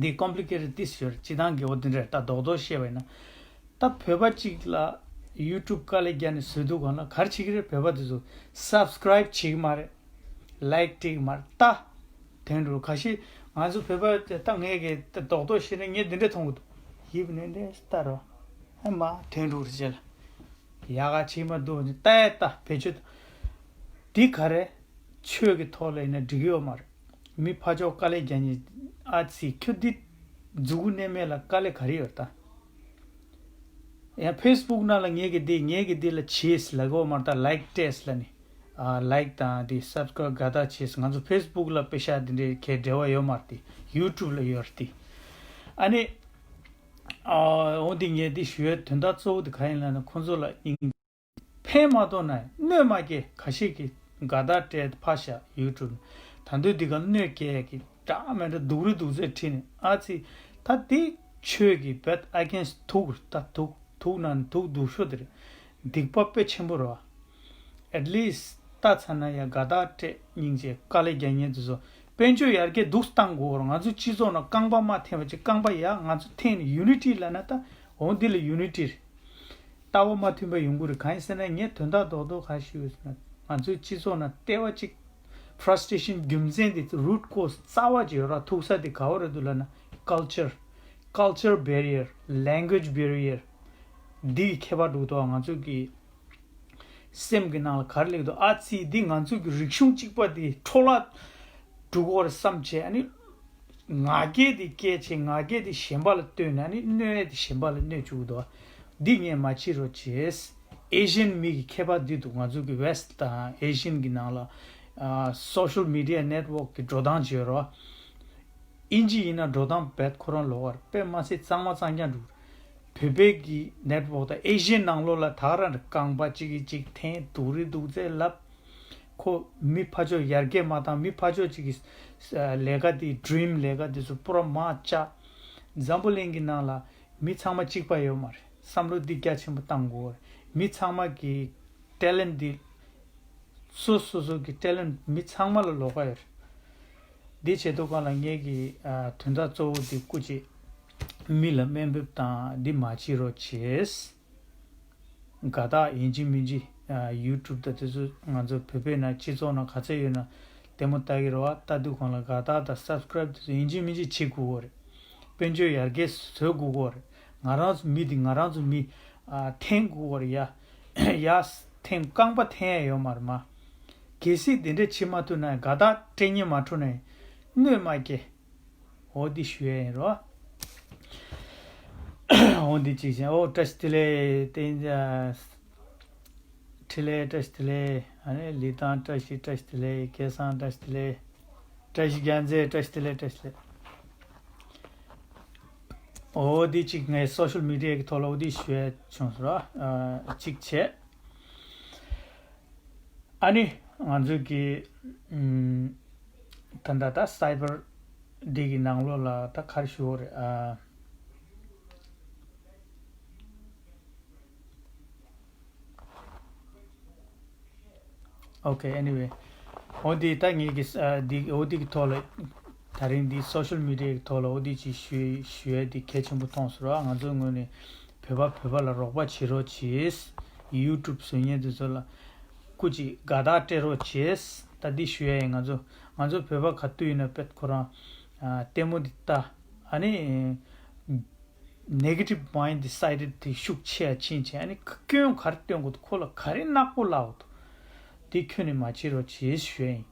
འདི་ཀོམ་པི་ལི་ཀེ་ཊེཌ་ཏིས་ཡོད་རེད། སྤྱིར་བཏང་གི་འོ་འདི་འདྲ་རེད། ད་རྡོག་རྡོག་བཤད་པ་ཡིན་ན། ད་བོད་པ་གཅིག་ལ་ཡུ་ཊུབ་དཀའ་ལས་བརྒྱབ་ནས་བཟོས་དུས་སྒང་ལ་ག་རེ་བྱེད་ཀྱི་རེད། བོད་པ་དེ་ཚོ་སབ་སི་ཀ་རའིབ་བྱེད་ཀྱི་མ་རེད། ལའིཀ་སྤྲད་ཀྱི་མ་རེད། ད་དོན་འགྲུབ། ཁ་ཤས་ང་ཚོ་བོད་པ་དེ་ད་ངས་གི་ད་རྡོག་རྡོག་བཤད་ན་ངས་འདི་འདྲ་མཐོང་གི་འདུག་ཡིབ་ནས་འདྲ་ལྟ་རོགས། ཨ་མ་དོན་འགྲུབ་རེད་ཅེས་ལ། ཡག་ག་བྱེད་མ་འདུག་ནི་ལྟ་ཡ། ལྟ་བེད་སྤྱོད་འདི་ག་རེ། ཆོས་ཀྱི་ཐོག་ལ་ཡིན་ན་འགྲིག་གི་ཡོད་མ་རེད། མི་ཕར་ཕྱོགས་དཀའ་ལས་རྒྱག་མཁན། ཨ་ཙི་ཁྱོད་འདི་མཛུ་གུ་མནན་མེད་ལ་དཀའ་ལས་ག་རེ་ཡོད་ད། ཡང་ཕེ་སི་བུག་ནང་ལ་ངས་ཀྱི་འདི་ངས་ཀྱི་འདི་ལ་བྱེད་ལབ་གོ་མ་རེད། ད་ལའིཀ་སྤྲད་ལབ་ནི། ཨ་ལའིཀ་དང་འདི་སབ་སི་ཀ་རའིབ་དགའ་རྟགས་བྱེད། ང་ཚོ་ཕེ་སི་བུག་ལ་པེ་ཤ་འདི་འདྲའི་གའི་འབྲེལ་བ་ཡོད་མ་རེད། དེ་ཡུ་ཊུབ་ལ་ཡོད་རེད། དེ་ཨ་ནི་ཨ་འོ་འདི་ངས་འདི་ཞུ་ཡའི་དོན་དག་གཙོ་བོ་དེ་ག་ཡིན་ལབ་ན། ཁོང་ཚོ་ལ་སྙིང་ཕན་མ་ཐོགས་ན་གནོད་མ་སྐྱེལ། ཁ་ཤས་ཀྱིས་དགའ་རྟགས་སྤྲད་ཕར་བཞག་ཡུ་ཊུབ། ད་དུང་འདི་ག་གནོད་སྐྱེལ་གྱི་འདྲ་མི་འདྲ་སྡུག་རུས་སྡུག་ཚད་ཁྲིད་ནས། ཨ་ཙི་ད་འདི་ཆོས་ཀྱི་བེད་ཨ་གེན་སི་ཐུག་ད་ཐུག་ཐུག་ན་ཐུག་སྡུག་ཤོས་དེ་རེད། སྡིག་པ་དཔེ་ཆེན་པོ་རེད་པ། ཨེཊ་ལིསི་ཊི་ལྟ་ཚར་ན་ཡང་དགའ་རྟགས་སྤྲད། སྙིང་རྗེ། དཀའ་ལས་རྒྱག་མཁན་དེ་ཚོ་དཔལ་འབྱོར་ཡར་རྒྱས་འདུག་བཏང་དགོས་རེད། ང་ཚོ་སྤྱི་ཚོགས་ནང་རྐང་པ་མ་འཐེན་པ་ཅིག་རྐང་པ་ཡར་ང་ཚོ་འཐེན་ནས་ཡུ་ནི་ཊི་ལབ་ན། ད་འོ་འདི་ལ་ཡུ་ནི་ཊི་རེད། ལྟ་བ་མ་མཐུན་པ་ཡོང་གི་རེད། གང་ཡིན་ཟེར་ན་ངས་དོན་དག་རྡོག་རྡོག་ག་ཞུས་ཡོད་ཟེར་ན། ང་ཚོའི་སྤྱི་ཚོགས་ནང་ལྟེ་བ་གཅིག་ཕ་ར་སི་ཊེ་ཤན་རྒྱུ་མཚན་དེ་རུ་ཊི་ཀོ་ཛི་རྩ་བ་ཅིག་ཡོད་ར། ཐུག་ས་དེ་ག་བ་རེད་འདུག་ལབ་ན། ཀལ་ཅར། ཀལ་ཅར་བེ་རི་ཡར། ལེང་གུ་ཨེཇ་བེ་རི་ཡར། འདི་ཡི་ཁྱད་པར་འདུག་དོ། ང་ཚོ་གི་སེམས་ཀྱི་ནང་ལ་ག་རེ་སླེབས་འདུག་ཨ་ཙི་འདི་ང་ཚོ་གི་རིག་གཞུང་གཅིག་པ་འདི་འཕྲོ་བརླག་འགྲོ་གི་རེད་བསམ་བྱས། ཨ་ནི་ང་རྒྱལ་དེ་སྐྱེས་བྱས། ང་རྒྱལ་དེ་གཞན་པ་ལ་བཏོན་ནས། ཨ་ནི་གནོད་ཡས་དེ་གཞན་པ་ལ་གནོད་བཅུག་གི་འདུག་འདི་ངས་མ་བྱེད་རོགས་བྱེད། ཨེ་ཤི་ཡན་མི་གི་ཁྱད་པར་འདི་འདུག་ང་ཚོ་གི་ཝེ་སི་ཊི་དང་ཨེ་ཤི་ཡན་གི་ནང་ལ་ཨ་སོ་ཤལ་མི་ཌི་ཡ་ནེཊ་ཝོག་གི་འགྲོ་སྟངས་བྱེད་རོགས། ཨིན་ཇི་ཡིན་ན་འགྲོ་སྟངས་རྦད་ཁོ་རང་ལོགས་ཀ་རེད། དཔེ་མ་སྲིད་གཙང་མ་གཙང་རྐྱང་འདུག་བོད་པའི་གི་ནེཊ་ཝོག་དང་ཨེ་ཤི་ཡའི་ནང་ལོགས་ལ་ད་ག་རང་རེད། རྐང་པ་གཅིག་གིས་གཅིག་འཐེན། སྡུག་རུས་སྡུག་ཚད་ལབ། ཁོ་མི་ཕར་ཕྱོགས་ཡར་རྒྱས་མ་བཏང་། མི་ཕར་ཕྱོགས་གཅིག་གི་ལས་ཀ་དེ་ཌི་རིམ་ལས་ཀ་དེ་ཚོ་པུ་ར་མར་བཅག་འཛམ་བུ་གླིང་གི་ནང་ལ་མི་ཚང་མ་གཅིག་པ་ཡོད་མ་རེད། བསམ་བློ་འདི་རྒྱ་ཆེན་པོ་བཏང་དགོས་རེད། མི་ཚང་མ་གི་ཊེ་ལེན་ཊི་འདི་སོ་སོ་སོ་གི་ཊེ་ལེན་ཊི་མི་ཚང་མ་ལ་ལོགས་ཀ་ཡོད་རེད། འདི་བྱེད་དུས་སྒང་ལ་ངེད་ཀྱི་ཨ་དོན་དག་གཙོ་བོ་འདི་སྐུ་མཁྱེན། མི་ལ་དམའ་འབེབས་དང་འདི་མ་བྱེད་རོགས་བྱེད། དགའ་རྟགས་ཡིན་གཅིག་མིན་གཅིག་ཨ་ཡུ་ཊུབ་དང་དེ་ཚོ་ང་ཚོ་བོད་པའི་ནང་སྤྱི་ཚོགས་ནང་ག་ཚད་ཡོད་ན་ལྟད་མོ་ལྟ་གི་རེད་བ། ལྟ་དུས་སྒང་ལ་དགའ་རྟགས་དང་སབ་སི་ཀ་རེབ་དེ་ཚོ་ཡིན་གཅིག་མིན་གཅིག་བྱེད་དགོས་ཀྱི་རེད། དཔལ་འབྱོར་ཡར་རྒྱས་བཟོ་དགོས་ཀྱི་རེད། ང་རང་ཚོ་མི་འདི་ང་རང་ཚོ་མི་ཨ་འཐེན་དགོས་ཀྱི་རེད་ཡ། ཡ་འཐེན་རྐང་པ་འཐེན་ཡ་ཡོད་མ་རེད་མ། གལ་སྲིད་དེ་འདྲ་བྱེད་མ་ཐུབ་ན་དགའ་རྟགས་སྤྲད་སྙིང་མ་འདོད་ན་གནོད་མ་སྐྱེལ། འོ་འདི་ཞུ་ཡ་ཡིན་རོ། འོ་འདི་གཅིག་བྱས། ཨོ་བཀྲ་ཤིས་བདེ་ལེགས། བསྟན་འཕྲིན་ལས་བཀྲ་ཤིས་བདེ་ལེགས། ཨ་ནི་ལི་ཐང་བཀྲ་ཤིས་བཀྲ་ཤིས་བདེ་ལེགས། སྐལ་བཟང་བཀྲ་ཤིས་བདེ་ལེགས། བཀྲ་ཤིས་རྒྱལ་མཚན་བཀྲ་ཤིས་བདེ་ལེགས། བཀྲ་ཤིས་བདེ་ལེགས། འོ་འདི་གཅིག་ངས་སོ་ཤལ་མི་ཌི་ཡ་གི་ཐོག་ལ་འོ་འདི་ཞུ་ཡ་བྱུང་སོང་ར། ཨ་གཅིག་བྱས། ཨ་ནི་ང་ཚོའི་གི་ཨམ་ད་ལྟ་ད་སའི་བར་འདི་གི་ནང་ལོགས་ལ་ད་ག་རེ་ཞུ་དགོས་རེད་ཨ། Okay, anyway. འོ་འདི་ད་ངེད་ཀྱི་ཨ་འདི་འོ་འདི་གི་ཐོག་ལ་ད་རིང་འདི་སོ་ཤལ་མི་ཌི་ཡ་གི་ཐོག་ལ་འོ་འདི་ཅིག་ཞུ་ཞུ་ཡ་འདི་གལ་ཆེན་པོ་མཐོང་སོང་ར། ང་ཚོའི་ངོས་ནས་བོད་པ་བོད་པ་ལ་རོགས་པ་བྱེད་རོགས་བྱེད། ཡུ་ཊུབ་བཟོ་མཁན་དེ་ཚོ་ལ་སྐུ་མཁྱེན་དགའ་རྟགས་སྤྲད་རོགས་བྱེད། ད་འདི་ཞུ་ཡ་ཡིན། ང་ཚོ་ང་ཚོ་བོད་པ་ག་དུས་ཡིན་ན་དཔེ་ཁོ་རང་ཨ་ལྟད་མོ་འདི་ལྟ། ཨ་ནི་negative mind decided དེ་ཤུགས་ཆེ་ཡ་ཕྱིན་ཆད་ཨ་ནི་སྐྱོན་ག་རེ་སྟོན་དགོས་འདུག་ཁོ་ལ་ག་རེ་ནག་པོ་ལབ་འདུག་དེ་ཁྱོན་ནས་མ་བྱེད་རོགས་བྱེད་ཞུ་ཡ་ཡིན།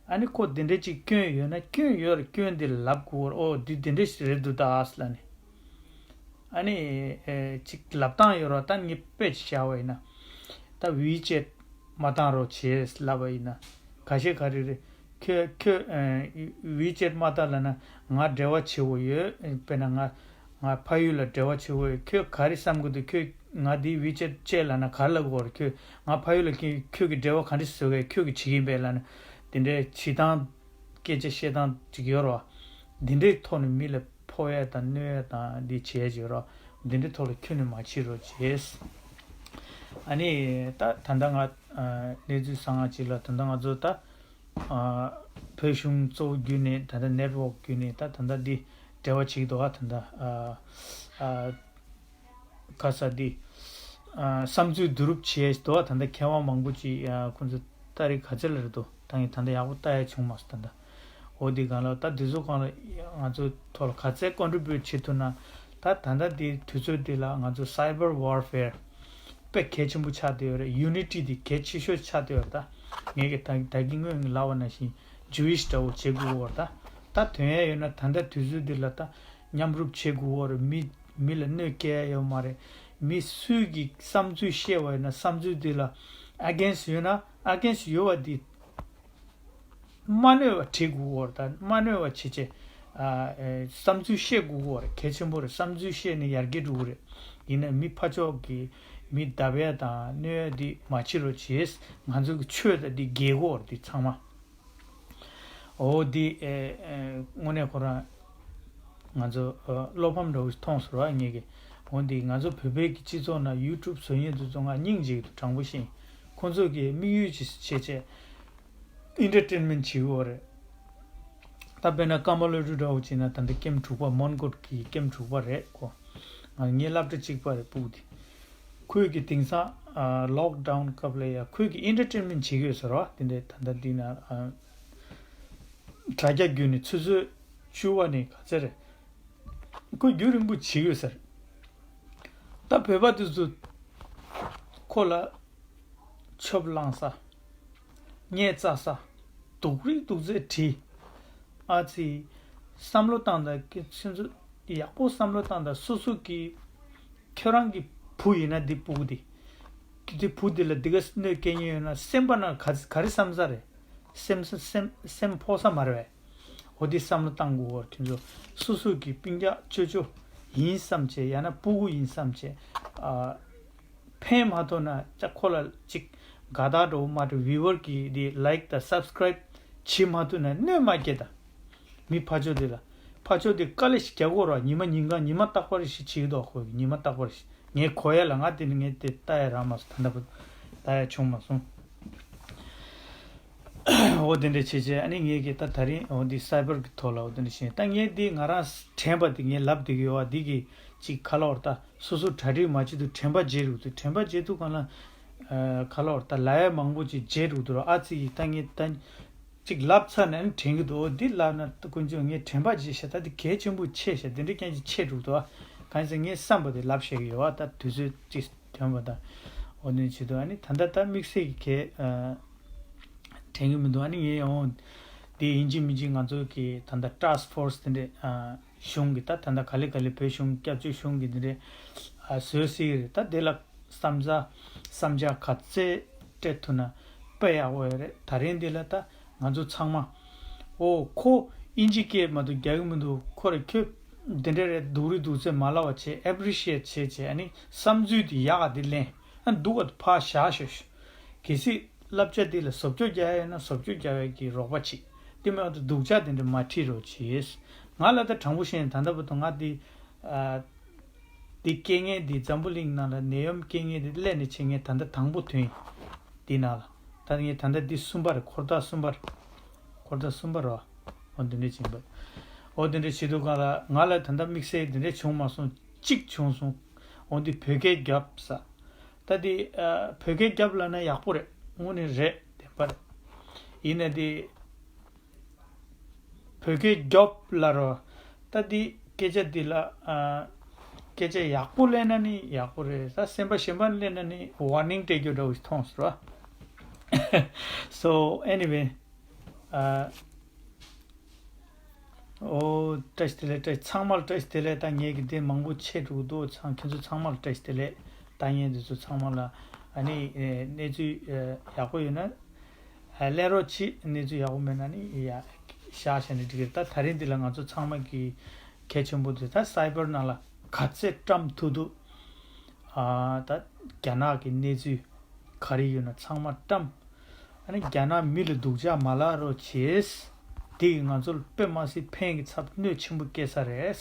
ཨ་ནི་ཁོ་དེ་འདྲ་ཅིག་སྐྱོན་ཡོད་ན་སྐྱོན་ཡོད་རེད། སྐྱོན་དེ་ལབ་དགོས་རེད། ཨོ་འདི་དེ་འདྲ་ཞིག་རེད་འདུག་ད་ཨ་ལ་ནི། ཨ་ནི་ཨེ་ཅིག་ལབ་སྟངས་ཡོད་རེད། ད་ངས་དཔེ་ཅིག་བཞག་པ་ཡིན་ན། ད་ཝི་ཅེཊ་མ་བཏང་རོགས་བྱེད་ལབ་པ་ཡིན་ན། ག་ཤེད་ག་རེ་རེད། ཁྱོད་ཁྱོད་ཨེ་ཝི་ཅེཊ་མ་བཏང་ལབ་ན་ང་འབྲེལ་བ་བྱེད་དགོས་ཡོད། དཔེར་ན་ང་ང་ཕ་ཡུལ་ལ་འབྲེལ་བ་བྱེད་དགོས་ཡོད། ཁྱོད་ག་རེ་བསམ་གི་འདུག་ཁྱོད་ང་འདི་ཝི་ཅེཊ་བཅད་ལབ་ན་ག་རེ་ལབ་དགོས་རེད། ཁྱོད་ང་ཕ་ཡུལ་ལ་ཁྱོད་ཁྱོད་ཀྱི་འབྲེལ་བ་ག་འདྲ་བཟོ་གི་ཁྱོད་ཀྱིས་བྱེད་ཀྱི་ཡིན་པས་ལབ་ན། དེ་འདྲའི་བྱེད་སྟངས་སྐད་ཆ་བཤད་སྟངས་ཅིག་ཡོད་རེད་བ། འདི་འདྲའི་ཐོག་ནས་མི་ལ་ཕོག་ཡ་དང་གནོད་ཡ་དང་འདི་བྱས་ཡོད་རེད་བ། འདི་འདྲའི་ཐོག་ལ་ཁྱོན་ནས་མ་བྱེད་རོགས་བྱེད། ཨ་ནི་ད་ད་ལྟ་ང་ཨ་གནས་ཚུལ་བཟང་ང་ཅིག་ལ་ད་ལྟ་ང་ཚོ་ད་ཨ་བོད་གཞུང་གཙོ་བོ་བརྒྱུད་ནས་ད་ལྟ་ནེཊ་ཝོག་བརྒྱུད་ནས་ད་ད་ལྟ་འདི་འབྲེལ་བ་བྱེད་ཀྱི་འདུག་ཨ་ད་ལྟ་ཨ་ཨ་ག་ས་འདི་ཨ་བསམ་ཚུལ་བསྡུ་རུབ་བྱས་འདུག་ཨ་ད་ལྟ་མཁས་དབང་མང་པོ་ཅིག་ཨ་ཁོང་ཚོ་ཏ་རིག་ག་ཚད་ལ་རེད་འདུག་ད་ངས་ད་ལྟ་ཡག་པོ་ལྟ་ཡ་བྱུང་མ་སོང་ད་ལྟ། འོ་འདི་སྒང་ལ་ད་འདི་ཚོ་སྒང་ལ་ང་ཚོའི་ཐོག་ལ་ག་ཚད་ཀོན་ཊི་བིའུ་ཊི་བྱེད་ཐུབ་ན། ད་ད་ལྟ་འདི་དུས་ཚོད་འདི་ལ་ང་ཚོ་སའི་བར་ཝར་ཕེར་དཔེ་གལ་ཆེན་པོ་ཆགས་བསྡད་ཡོད་རེད། ཡུ་ནི་ཊི་འདི་གལ་ཆེ་ཤོས་ཆགས་བསྡད་ཡོད་རེད། ད་ངས་ཀྱི་ད་ད་གིན་སྔོན་ལབ་པ་ནང་བཞིན་ཇུ་ཝིཤ་འདྲ་བོ་བྱེད་དགོས་ཡོད་རེད། ད་ད་དོན་ཡ་ཡོད་ན་ད་ལྟ་དུས་ཚོད་འདི་ལ་ད་མཉམ་རུབ་བྱེད་དགོས་ཡོད་རེད། མི་མི་ལ་གནོད་སྐྱེལ་ཡ་ཡོད་མ་རེད། མི་སུས་ཀྱི་བསམ་ཚུལ་བཤད་པ་ཡོད་ན་བསམ་ཚུལ་འདི་ལ་ཨ་གེན་སི་ཡོད་ན་ཨ་གེན་སི་ཡོད་པ་འདི། མ་གནོད་པ་བྲིས་དགོས་ཀྱི་ཡོད་རེད། ད་མ་གནོད་པ་བྱེད་ཆེད་ཨ་ཨེ་བསམ་ཚུལ་བཤད་དགོས་ཀྱི་ཡོད་རེད། གལ་ཆེན་པོ་རེད། བསམ་ཚུལ་བཤད་ནས་ཡར་རྒྱས་འགྲོ་གི་རེད། ཡིན་ན་མི་ཕར་ཕྱོགས་ཀྱི་མི་བརྡབ་ཡ་དང་གནོད་ཡ་འདི་མ་བྱེད་རོགས་བྱེད། ང་ཚོ་གི་ཆོས་དང་འདི་འགལ་གྱི་ཡོད་རེད། འདི་ཚང་མ། འོ་འདི་ཨེ་ཨེ་དངོས་གནས་ཁོ་རང་ང་ཚོ་ཨ་བློ་ཕམ་འདྲ་བོ་ཞིག་མཐོང་སོང་ར་ངེད་ཀྱི། འོ་འདི་ང་ཚོ་བོད་པའི་གི་སྤྱི་ཚོགས་ནང་ཡུ་ཊུབ་བཟོ་མཁན་དེ་ཚོ་ང་སྙིང་རྗེ་གི་འདུག་དྲང་པོ་བཤད། ཁོང་ཚོ་གི་དམིགས་ཡུལ་ཅིག་བྱེད་ཆེད། ཨེན་ཊར་ཊེན་མེན་ཊི་བྱེད་ཀྱི་ཡོད་རེད། ད་དཔེར་ན་ཀརྨ་བློ་གྲོས་འདྲ་བོ་བྱས་ན་ད་ལྟ་ཀེམ་དྲུག་པ་མོན་གྷོ་གི་ཀེམ་དྲུག་པ་རེད་ཁོ། ང་ངའི་སློབ་གྲྭ་གཅིག་པ་རེད་སྤུ་གུ་དེ། ཁོས་ཀྱི་དེང་སང་ལོག་ཌའུན་སྐབས་ལ་ཡ་ཁོས་ཀྱི་ཨེན་ཊར་ཊེན་མེན་ཊི་བྱེད་ཀྱི་ཡོད་ཟེར་བ་དེ་འདྲའི་ད་ལྟ་འདི་ན་དྲ་རྒྱ་བརྒྱུད་ནས་ཆུ་ཚོད་བཅུ་པ་ནས་ག་ཚད་རེད། ཁོས་རྒྱུན་རིང་པོ་བྱེད་ཀྱི་ཡོད་ཟེར། ད་བོད་པ་དེ་ཚོ་ཁོ་ལ། ཆོབ་བླངས་ས། ཉེས་བཙག་ས། སྡུག་རིགས་སྡུག་ཚད་བྲིས། ཨ་ཙི། བསམ་བློ་བཏང་དང་ཁྱེད་ཚོ་ཡག་པོ་བསམ་བློ་བཏང་དང་སོ་སོ་གི། ཁྱོད་རང་གི་བུ་ཡིན་ན་འདི་སྤུ་གུ་འདི། འདི་བུ་འདི་ལ་འདི་ག་གནོད་སྐྱེལ་མཁན་ཡོད་ན་སེམས་པ་ན་ག་ག་རེ་བསམ་ས་རེད། སེམས་ས་སེམས་སེམས་ཕོག་ས་མ་རེད་པས། འོ་འདི་བསམ་བློ་བཏང་དགོས་འོ་དེ་ཚོ། སོ་སོ་གི་སྤུན་ཀྱག་ཅོ་ཅོ་ཡིན་བསམ་བྱས་ཡང་ན་སྤུ་གུ་ཡིན་བསམ་བྱས། ཨ། ཕན་མ་ཐོགས་ན་ཅག་ཁོ་ལ་ཅིག་དགའ་རྟགས་འགྲོ་མ་འགྲོ་ཝི་ཝར་གི་དེ་ལའིག་དང་སབ་སི་ཀ་རའིབ་བྱེད་མ་ཐུབ་ན་གནོད་མ་སྐྱེལ་ད། མི་ཕར་ཕྱོགས་དེ་ལ་ཕར་ཕྱོགས་དེ་དཀའ་ལས་ཤིག་རྒྱག་གོ་ར་ཉི་མ་ཉིན་གང་ཉི་མ་རྟག་པར་ཞིག་བྱེད་ཀྱི་འདུག་ཁོ་གི་ཉི་མ་རྟག་པར་ཞིག་ངས་གོ་ཡ་ལ་ང་དེ་ནི་ངས་དེ་ལྟ་ཡ་རག་མ་སོང་ད་ལྟ་བུ་ལྟ་ཡ་བྱུང་མ་སོང་། འོ་དེ་འདྲ་བྱས་བྱས། ཨ་ནི་ངས་ཀྱི་ད་ད་རིང་འོ་འདི་སའི་བར་གྱི་ཐོག་ལ་འོ་དེ་འདྲ་བྱས། ད་ངས་འདི་ང་རང་དྲན་པ་འདི་ངས་ལབ་བསྡད་ཀྱི་ཡོད་པ། འདི་གི་ཅིག་ག་ལབ་དགོས་རེད། ད་སོ་སོ་གྲ་སྒྲིག་མ་བྱེད་དུས་དྲན་པ་བརྗེད་འགྲོ་གི་འདུག་དྲན་པ་བརྗེད་དུས་གང་ལ་ཨ་ག་ལབ་དགོས་རེད། ད་ལབ་ཡ་མང་པོ་ཅིག་བརྗེད་འགྲོ་གི་འདུག་ར། ཨ་ཙི་ཡིས་ད་ངས་ད་ཅིག་ལབ་ཚར་ནས་ཨ་ནི་དྲན་གྱི་འདུག་འོ་འདི་ལབ་ན་ད་དཀོན་མཆོག་ངས་དྲན་པ་བརྗེད་ཤག་ད་འདི་གལ་ཆེན་པོ་ཆེ་ཤག་འདི་འདྲ་རྐྱང་ཅིག་ཆེ་འགྲོ་གི་འདུག་གང་ཡིན་ཟེར་ངས་བསམ་པ་དེ་ལབ་བཤད་ཀྱི་ཡོད་པ། ད་དུས་ཚོད་ཅིག་ཐོན་པ་དང་། འོ་ནི་བྱེད་དུས་ཨ་ནི་ད་ལྟ་ད་དམིགས་བསལ་གྱི་གལ་ཨ་དྲན་གྱི་མི་འདུག་ཨ་ནི་ངས་འོང་། དེ་ཡིན་གཅིག་མིན་གཅིག་ང་ཚོ་གི་ད་ལྟ་ཊཱསྐ་ཕོར་སི་དེ་འདྲས་ཨ་གཞུང་གི་ད་ད་ལྟ་ག་ལེ་ག་ལེ་བོད་གཞུང་སྐྱབས་བཅོལ་གཞུང་གི་འདི་འདྲས་ཨ་བཟོས་སྲིད་ཀྱི་རེད། ད་དེ་ལ་བསམ་ཚ་བསམ་འཆར་ག་ཚད་སྤྲད་ཐུབ་ན་དཔེ་ཡག་པོ་ཡོད་རེད། ད་རིང་འདི་ལ་ད་ང་ཚོ་ཚང་མ། ཨོ་ཁོ་དབྱིན་ཇི་སྐད་མ་གཏོགས་རྒྱག་གི་མི་འདུག་ཁོ་རེ་ཁྱོད་འདི་འདྲ་རེད། སྡུག་རུས་སྡུག་ཚད་མ་ལབ་པ་བྱས། ཨེ་པི་རི་ཤི་ཨེ་ཊི་བྱས་བྱས། ཨ་ནི་བསམ་ཚུལ་འདི་ཡག་ག་འདི་ལེན། ཨ་སྡུག་ག་ཕར་བཞག་ཤོག་གལ་སྲིད་བསླབ་བྱ་འདི་ལ་བཟོ་བཅོས་རྒྱག་ཡ་ཡོད་ན་བཟོ་བཅོས་རྒྱག་ཡ་གི་རོགས་པ་བྱེད། དེ་མ་གཏོགས་སྡུག་ཅག་དེ་འདྲ་མ་ཁྲིད་རོགས་བྱེད། ང་ལ་ད་དྲང་པོ་བཤད་ན་ད་ལྟ་བར་དུ་ང་འདི་ཨ་འདི་སྐད་ངན་འདི་འཛམ་བུ་གླིང་ནང་ལ་ནད་ཡམས་སྐད་ངན་འདི་སླེབས་ནས་བྱས་ངས་ད་ལྟ་དང་པོ་ཐོན་ཡིན། འདི་ནང་ལ་ད་ངས་ད་ལྟ་འདི་གསུམ་པ་རེད། འཁོར་ཐག་གསུམ་པ་རེད། འཁོར་ཐག་གསུམ་པ་རེད་བ། འོ་འདི་འདྲ་བྱེད་པ། འོ་འདི་འདྲ་བྱེད་དུས་གང་ལ་ང་ལ་ད་ལྟ་དམིགས་བསལ་འདི་འདྲ་བྱུང་མ་སོང་། གཅིག་བྱུང་སོང་། འོ་འདི་བོད་སྐད་རྒྱོབ་ས། ད་འདི་ཨ་བོད་སྐད་རྒྱོབ་ལབ་ན་ཡག་པོ་རེད། དངོས་གནས་རེད། བདེན་པ་རེད། ཡིན་ན་འདི་བོད་སྐད་རྒྱོབ་ལབ་རོགས། ད་འདི་སྐད་ཆ་འདི་ལ་ཨ་སྐད་ཆ་ཡག་པོ་ལེན་ན་ནི་ཡག་པོ་རེད། ད་སེམས་པ་གཞན་པ་ལེན་ན་ནི་ཝར་ནིང་སྤྲད་རྒྱུ་འདྲ་བོ་ཞིག་མཐོང་སོང་ར། So anyway, ཨ། ཨོ། བཀྲ་ཤིས་བདེ་ལེགས། བཀྲ་ཤིས། ཚང་མ་ལ་བཀྲ་ཤིས་བདེ་ལེགས། ད་ངས་ཀྱི་དེ་མང་པོ་ཆད་འགྲོ་གི་འདུག་ཚང་ཁྱེད་ཚོ་ཚང་མ་ལ་བཀྲ་ཤིས་བདེ་ལེགས། ལྟ་མཁན་འདི་ཚོ་ཚང་མ་ལ་ཨ་ནི་ཨེ་གནས་ཚུལ་ཨེ་ཡག་པོ་ཡོད་ན་ཨ་སླེབས་རོགས་གྱིས། གནས་ཚུལ་ཡག་པོ་མེད་ན་ནི་ཡ་བཞག་བཞག་ནས་འགྲིག་གི་རེད། ད་ད་རིང་འདི་ལ་ང་ཚོ་ཚང་མ་གི་གལ་ཆེན་པོ་དེ་ད་སའི་བར་ནང་ལ་ག་ཚད་བཀྲམ་ཐུབ་ཐུབ་ཨ་ད་རྒྱ་ནག་གི་གནས་ཚུལ་ག་རེ་ཡོད་ན་ཚང་མ་བཀྲམ། ཨ་ནི་རྒྱ་ནག་མི་ལ་སྡུག་ཅག་མ་ལབ་རོགས་བྱེད། དེ་གིས་ང་ཚོ་ལ་དཔེ་མ་སྲིད་ཕན་གྱི་ཚབ་གནོད་ཆེན་པོ་སྐྱེལ་ས་རེད།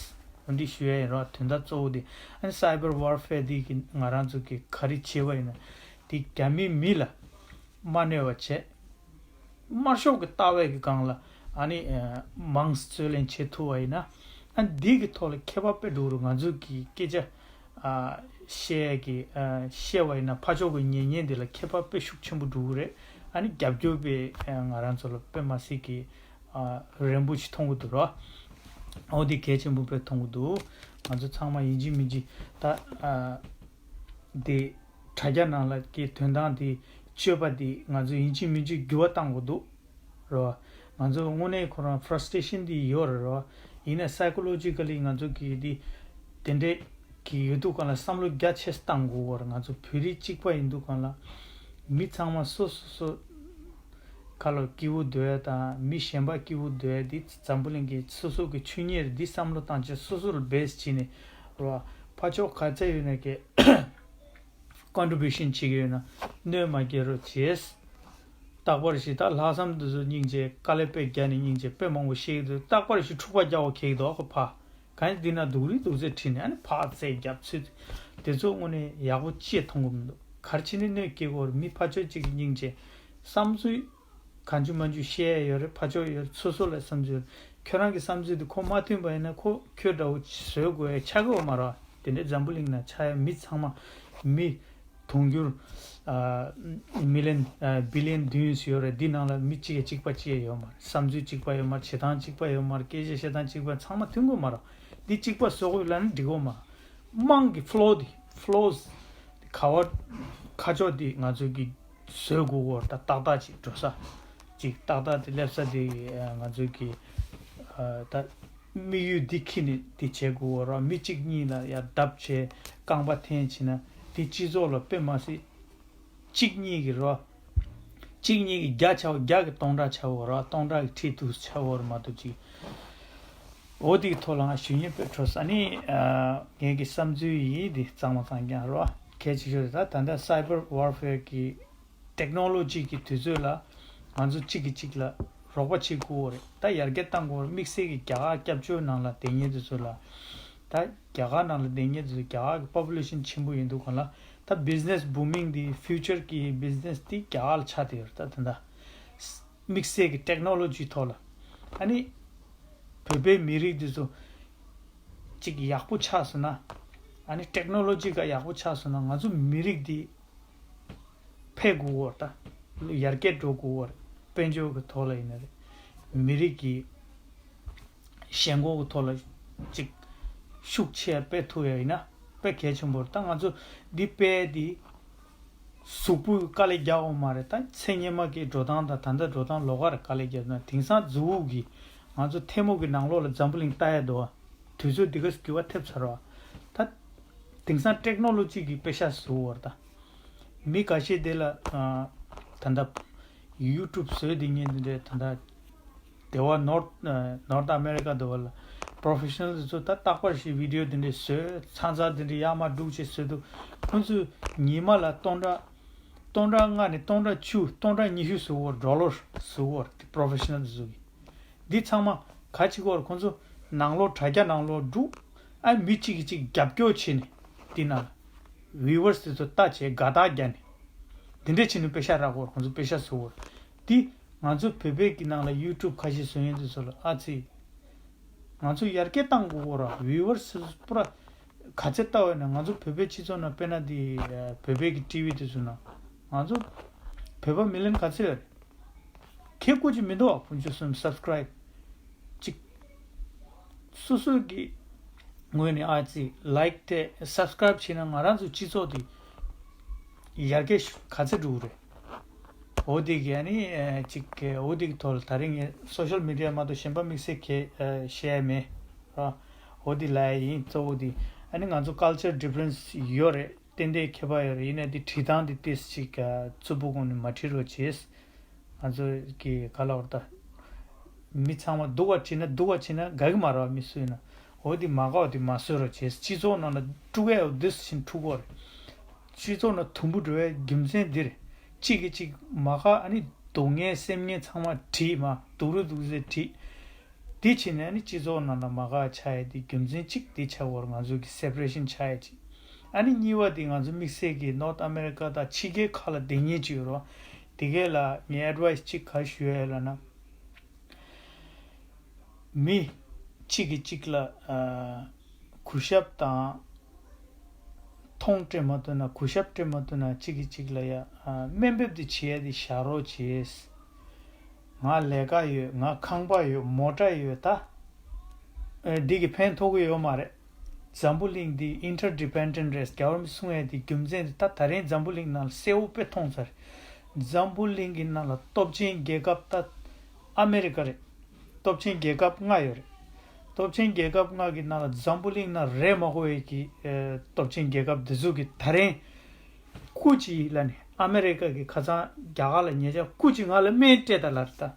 འོ་འདི་ཞུ་ཡ་ཡིན་རོགས། དོན་དག་གཙོ་བོ་དེ་ཨ་ནི་སའི་བར་ཝར་ཕེར་དེ་གིས་ང་རང་ཚོ་གིས་ག་རེ་བྱས་པ་ཡིན་ན་དེ་རྒྱ་མིའི་མི་ལ་མ་གནོད་པ་བྱས། དམར་ཤོག་གི་ལྟ་བའི་གི་སྒང་ལ་ཨ་ནི་ཨ་མང་རྩོད་ལེན་བྱེད་ཐུབ་པ་ཡིན་ན་ཨ་འདི་གི་ཐོག་ལ་ཁྱད་པར་དཔེ་འགྲོ་རུ་ང་ཚོ་གི་སྐད་ཆ་ཨ་བཤད་ཀྱི་ཨ་བཤད་པ་ཡིན་ན་ཕར་ཕྱོགས་ཀྱི་ཉན་མཁན་དེ་ལ་ཁྱད་པར་དཔེ་ཤུགས་ཆེན་པོ་འགྲོ་གི་རེད། ཨ་ནི་རྒྱབ་སྐྱོར་དཔེ་ཨ་ང་རང་ཚོ་ལ་དཔེ་མ་སྲིད་ཀྱི་ཨ་རན་པོ་ཞིག་མཐོང་གི་འདུག་ར། འོ་འདི་གལ་ཆེན་པོ་དཔེ་མཐོང་གི་འདུག་ང་ཚོ་ཚང་མ་ཡིན་གཅིག་མིན་གཅིག་ད་ཨ་འདི་དྲ་རྒྱ་ནང་ལ་གི་དོན་དག་འདི་སྤྱོད་པ་འདི་ང་ཚོ་ཡིན་གཅིག་མིན་གཅིག་འགྱུར་བ་གཏང་དགོས་འདུག་རེད་བ། ང་ཚོ་དངོས་གནས་ཁོ་རང་ཕ་ར་སི་ཊི་རེ་ཤན་འདི་ཡོད་རེད་རེད་བ། ཡིན་ན་སའི་ཀོ་ལོ་ཇི་ཀ་ལི་ང་ཚོ་གི་འདི་དེ་འདྲས་ཀྱི་ཡོད་དུས་གང་ལ་བསམ་བློ་རྒྱ་ཆེ་བཏང་དགོས་བར་ང་ཚོ་བོད་རིགས་གཅིག་པ་ཡིན་དུས་གང་ལ་མི་ཚང་མ་སོ་སོ་སོ་ཁ་ལོ་སྐྱིད་པོ་སྡོད་ཡ་དང་མི་གཞན་པ་སྐྱིད་པོ་སྡོད་ཡ་འདི་འཛམ་བུ་གླིང་གི་སོ་སོ་གི་ཆོས་ཉིད་རེད། འདི་བསམ་བློ་བཏང་བྱས་སོ་སོ་ལ་བེ་སི་བྱས་ནས་རེད་བ། ཕར་ཕྱོགས་ག་ཚད་ཡོད་ན་གི་ཀོན་ཊི་བྷུ་ཤན་བྱེད་ཀྱི་ཡོད་ན་གནོད་མ་སྐྱེལ་རོགས་བྱེད། རྟག་པར་ཞིག་ད་ལྷག་བསམ་དེ་ཚོ་སྙིང་རྗེ་དཀའ་ལས་དཔེ་རྒྱག་ནས་སྙིང་རྗེ་དཔེ་མང་པོ་བཤད་ཀྱི་འདུག་རྟག་པར་ཞིག་འཁྲུག་པ་རྒྱག་པ་ཁེག་འདུག་ཁོ་ཕ། གང་ཡིན་འདི་ན་སྡུག་རུས་སྡུག་ཚད་ཁྲིད་ནས་ཨ་ནི་ཕར་རྩེད་རྒྱབ་ཚུལ་དེ་ཚོ་དངོས་གནས་ཡག་པོ་ཅིག་མཐོང་གི་མི་འདུག་ག་རེ་བྱས་ནས་གནོད་སྐྱེལ་དགོས་རེད། མི་ཕར་ཕྱོགས་གཅིག་གི་སྙིང་རྗེ་བསམ་ཚུལ་གང་བྱུང་མང་བྱུང་བཤད་ཡ་ཡོད་རེད། ཕར་ཕྱོགས་ཡོད་རེད། སོ་སོ་ལ་བསམ་ཚུལ་ཡོད་རེད། ཁྱོད་རང་གི་བསམ་ཚུལ་དེ་ཁོ་མ་མཐུན་པ་ཡིན་ན་ཁོ་ཁྱོད་འདྲ་བོ་བཟོ་དགོས་ཡ་ཆགས་ཀྱི་ཡོད་མ་རེད། དེ་འདྲའི་འཛམ་བུ་གླིང་ན་ཆགས་ཡ་མི་ཚང་མ་མི་དུང་ཕྱུར་ཨ་མི་ལི་ཡོན་ཨ་བི་ལི་ཡོན་བདུན་ཡོད་རེད། འདི་ནང་ལ་མི་གཅིག་ག་གཅིག་པ་གཅིག་ཡོད་མ་རེད། བསམ་ཚུལ་གཅིག་པ་ཡོད་མ་རེད། བྱེད་སྟངས་གཅིག་པ་ཡོད་མ་རེད། སྐད་ཆ་བཤད་སྟངས་གཅིག་པ་ཚང་མ་མཐུན་གྱི་མ་རེད། འདི་གཅིག་པ་བཟོ་དགོས་ལབ་ན་འགྲིག་གི་མ་རེད། དམངས་ཀྱི་ཕ་ལོ་དེ་ཕ་ལོ་ག་བ་ཁ་ཕྱོགས་དེ་ང་ཚོ་གི་བཟོ་དགོས་གོ། ད་ཏག་ཏག་ཅིག་འགྲོ་ས་ཅིག་ཏག་ཏག་དེ་སླེབས་ས་དེ་ང་ཚོ་གི་ཨ་ད་དམིགས་ཡུལ་འདི་འཁྱེར་ནས་དེ་བྱེད་དགོས་གོ་ར། མི་གཅིག་གཉིས་ལ་ཡ་བརྡབ་བྱས་རྐང་པ་འཐེན་བྱས་ན་དེ་སྤྱི་ཚོགས་ལ་དཔེ་མ་སྲིད་གཅིག་གཉིས་ཀྱི་ར། གཅིག་གཉིས་ཀྱི་བརྒྱ་ཆ་བརྒྱ་གི་སྟོང་ཕྲག་ཆགས་གོ་ར། སྟོང་ཕྲག་གི་ཁྲི་དུ་ཆགས་གོ་ར་མ་གཏོགས་ཅིག་འོ་དེ་གི་ཐོག་ལ་ང་ཞུ་སྙིང་དཔེ་འཕྲོ་ས་ནི་ཨ་ངེད་ཀྱི་བསམ་ཚུལ་ཡིན། དེ་གཙང་མ་གཙང་རྐྱང་རོ་གལ་ཆེ་ཤོས་རེད། ད་ད་ལྟ་སའི་བར་ཝར་ཕེར་གྱི་ཊེག་ནོ་ལོ་ཇི་གི་དུས་ཚོད་ལ་ང་ཚོ་གཅིག་གིས་གཅིག་ལ་རོགས་པ་བྱེད་དགོས་རེད། ད་ཡར་རྒྱས་གཏང་དགོས་རེད། དམིགས་བསལ་གྱི་རྒྱ་གར་སྐྱབས་བཅོལ་ནང་ལ་བསྡད་མཁན་དེ་ཚོ་ལ་ད་རྒྱ་གར་ནང་ལ་བསྡད་མཁན་དེ་ཚོ་རྒྱ་གར་གྱི་པོ་པུ་ལེ་ཤན་ཆེན་པོ་ཡིན་དུས་གང་ལ་ད་བི་ཛི་ནེ་སི་བུ་མིང་དེ་ཕིའུ་ཅར་གྱི་བི་ཛི་ནེ་སི་དེ་རྒྱ་གར་ལ་ཆགས་བསྡད་ཡོད་རེད། ད་ད་ད། དམིགས་བསལ་གྱི་ཊེག་ནོ་ལོ་ཇི་ཐོག་ལ། ཨ་ནི་བོད་པའི་མི་རིགས་འདི་ཚོ་ཅིག་ཡག་པོ་ཆགས་སོང་ན། ཨ་ནི་ཊེག་ནོ་ལོ་ཇི་ག་ཡག་པོ་ཆགས་སོང་ན། ང་ཚོ་མི་རིགས་འདི་འཕེལ་དགོས་བོར་ད། ཡར་རྒྱས་འགྲོ་དགོས་བོར། དཔལ་འབྱོར་གྱི་ཐོག་ལ་ཡིན་ན་རེད། མི་རིགས་ཀྱི་ཞེན་ཁོག་གི་ཐོག་ལ་ཅིག་ཤུགས་ཆེ་སྤེལ་ཐུབ་ཡ་ཡིན་ན་དཔེ་གལ་ཆེན་པོ་རེད། ད་ང་ཚོ་འདི་སྤེལ་འདི་གཟུགས་པོའི་དཀའ་ལས་རྒྱག་འོང་མ་རེད། ད་ཚེ་སྔོན་མ་གི་འགྲོ་སྟངས་དང་ད་ལྟ་འགྲོ་སྟངས་ལོགས་ཀ་རེད། དཀའ་ལས་རྒྱག་ན་དེང་སང་གཟུགས་པོ་གི་ང་ཚོ་ཐལ་མོ་གི་ནང་ལོགས་ལ་འཛམ་བུ་གླིང་ལྟ་ཡ་འདུག་བ། དུས་ཚོད་འདི་ག་འགྱུར་བ་ཐེབས་ཚར་བ། ད་དེང་སང་ཊེག་ནོ་ལོ་ཇི་གི་དཔེ་ཤག་བཟོ་བར་ད། མི་ཁ་ཤས་དེ་ལ་ཨ་ད་ལྟ་ཡུ་ཊུབ་བཟོས་དེ་ངས་འདི་འདྲའི་ད་ལྟ་དེ་བ་ནོར་ནོར་ཨ་མེ་རི་ཀ་དེ་བ་ལ་པྲོ་ཕེ་ཤ་ནལ་དེ་ཚོ་ད་རྟག་པར་ཞིག་བི་ཌི་ཡོ་དེ་འདྲའི་བཟོས། ཚང་ཚང་དེ་འདྲའི་ཡར་མར་སྒྲུག་བྱས་བཟོས་འདུག་ཁོང་ཚོས་ཉི་མ་ལ་སྟོང་ཕྲག་སྟོང་ཕྲག་ལྔ་ནས་སྟོང་ཕྲག་བཅུ་སྟོང་ཕྲག་ཉི་ཤུ་བཟོ་བར་ཌོ་ལར་བཟོ་བར་དེ་པྲོ་ཕེ་ཤ་ནལ་དེ་ཚོ་གི། འདི་ཚང་མ་ག་ཅིག་གོ་ར། ཁོང་ཚོ་ནང་ལོགས་དྲ་རྒྱ་ནང་ལོགས་འགྲོ། ཨ་མི་གཅིག་གིས་གཅིག་རྒྱབ་སྐྱོར་བྱས་ནས་འདི་ནང་ལ་བིའུ་ཝར་སི་དེ་ཚོ་ལྟ་བྱས་དགའ་རྟགས་རྒྱག་ནས་འདི་འདྲས་བྱས་ནས་དཔེ་ཤག་རག་གོ་ར། ཁོང་ཚོ་དཔེ་ཤག་བཟོ་གོ་ར། འདི་ང་ཚོ་བོད་པའི་གི་ནང་ལ་ཡུ་ཊུབ་ཁ་ཤས་བཟོ་མཁན་དེ་ཚོ་ལ་ཨ་ཙི། ང་ཚོ་ཡར་རྒྱས་གཏང་དགོས་གོ་ར། བིའུ་ཝར་སི་པུ་ར་ག་ཚད་ལྟ་བས་ན། ང་ཚོ་བོད་པའི་སྤྱི་ཚོགས་ནང་དཔེར་ན་འདི་བོད་པའི་གི་ཊི་ཝི་དེ་ཚོ་ནང་ང་ཚོ་བོད་པ་མི་ལན་ག་ཚད་ཡོད་རེད། ཁེ་ཀོ་ཅི་མི་འདུག་ཨ། ཕུན་ཆུ་སུམ་སབ་སི་ཀ་རའིབ་ཅིག་སོ་སོ་གི་ངོས་ནས་ཨ་ཙི་ལའིག་དེ་སབ་སི་ཀ་རའིབ་བྱས་ན་ང་རང་ཚོ་སྤྱི་ཚོགས་དེ་ཡར་རྒྱས་ག་ཚད་འགྲོ་གི་རེད། འོ་དེ་གི་ཨ་ནི་ཨ་ཅིག་གི་འོ་དེ་གི་ཐོག་ལ་ད་རིང་ངས་སོ་ཤལ་མི་ཌི་ཡ་མ་གཏོགས་གཞན་པ་དམིགས་བསལ་གི་ཨ་བཤད་ཡ་མེད་ར། འོ་དེ་ལབ་ཡ་ཡིན། གཙོ་བོ་དེ་ཨ་ནི་ང་ཚོ་ཀལ་ཅར་ཌི་ཕ་རེན་སི་ཡོད་རེད། ཏན་ཏན་ཁྱད་པར་ཡོད་རེད། ཡིན་ནའི་འདི་བྲིས་སྟངས་འདི་ཏོག་ཙམ་ཅིག་རྩུབ་པོ་སྒང་ནས་མ་བྲིས་རོགས་བྱེད། ང་ཚོ་གི་ག་ལབ་ར་ད། མི་ཚང་མ་སྡུག་པ་བྲིས་ན་སྡུག་པ་བྲིས་ན་དགའ་གི་མ་རེད་བ། མི་སུ་ཡིན་ན། འོ་འདི་མ་དགའ་བ་འདི་མ་བཟོ་རོགས་བྱེད། སྤྱི་ཚོགས་ནང་ལ་དཀྲུག་ཡ་འོ་འདི་བཞིན་དཀྲུག་གོ་རེད། སྤྱི་ཚོགས་ནང་དུམ་བུ་འགྲོ་བའི་རྒྱུ་མཚན་འདི་རེད། གཅིག་གིས་གཅིག་མ་དགའ། ཨ་ནི་སྡུག་བསྔལ་སེམས་ངན་ཚང་མ་བྲིས། མ་སྡུག་རུ་སྡུག་ཟེར་བྲིས། དེ་བྱས་ནས་ནི་སྤྱི་ཚོགས་ནང་ལ་མ་དགའ་ཆགས་ཡས་དེ་རྒྱུ་མཚན་གཅིག་དེ་ཆགས་ཡོད་རེད། ང་ཚོ་གི་སེ་པ་རེ་ཤན་ཆགས་ཡས་གཅིག་ཨ་ནི་གཉིས་པ་དེ་ང་ཚོ་དམིགས་བསལ་གྱི་ནོར་ཨ་མེ་རི་ཀ་དང་ཕྱི་རྒྱལ་ཁག་ལ་སྡོད་མཁན་ཅིག་ཡོད་རེད། དེ་གས་ལ་ངས་ཨེ་ཌི་ཝའི་སི་གཅིག་ག་ཞུ་ཡས་ལབ་ན། མི་གཅིག་གིས་གཅིག་ལ་ཨ་གུས་ཞབས་དང་མཐོང་སྤྲད་མ་ཐུབ་ན། གུས་ཞབས་སྤྲད་མ་ཐུབ་ན་གཅིག་གིས་གཅིག་ལ་ཡ་ཨ་དམའ་འབེབས་དེ་བྱེད་ཡ་དེ་བཞག་རོགས་བྱེད། ང་ལས་ཀ་ཡོད། ང་ཁང་པ་ཡོད། མོ་ཊ་ཡོད། ད་ཨ་འདི་གི་ཕན་ཐོགས་ཀྱི་ཡོད་མ་རེད། འཛམ་བུ་གླིང་འདི་ཨིན་ཊར་ཌི་པེན་ཌེན་ཊི་རེད། རྒྱལ་བ་རིན་པོ་ཆེ་གསུང་ཡ་དེ་རྒྱུ་མཚན་དེ་ད་ད་རིང་འཛམ་བུ་གླིང་ནང་ལ་གསལ་བོ་དཔེ་མཐོང་ཚར། འཛམ་བུ་གླིང་གི་ནང་ལ་སྟོབས་ཆེན་རྒྱལ་ཁབ་ད་ཨ་མེ་རི་ཀ་རེད། སྟོབས་ཆེན་རྒྱལ་ཁབ་ལྔ་ཡོད་རེད། སྟོབས་ཆེན་རྒྱལ་ཁབ་ལྔ་གི་ནང་ལ་འཛམ་བུ་གླིང་ནང་རེད་མ་གོ་བའི་གི་ཨེ་སྟོབས་ཆེན་རྒྱལ་ཁབ་འདི་ཚོ་གི་ད་རིང་སྐུ་མཁྱེན་ལ་ནི་ཨ་མེ་རི་ཀ་གི་ཁ་སང་རྒྱ་གར་ལ་ཉེ་ཆར་སྐུ་མཁྱེན་ང་ལ་སྨན་སྤྲད་ད་ལབ་རེད་ད།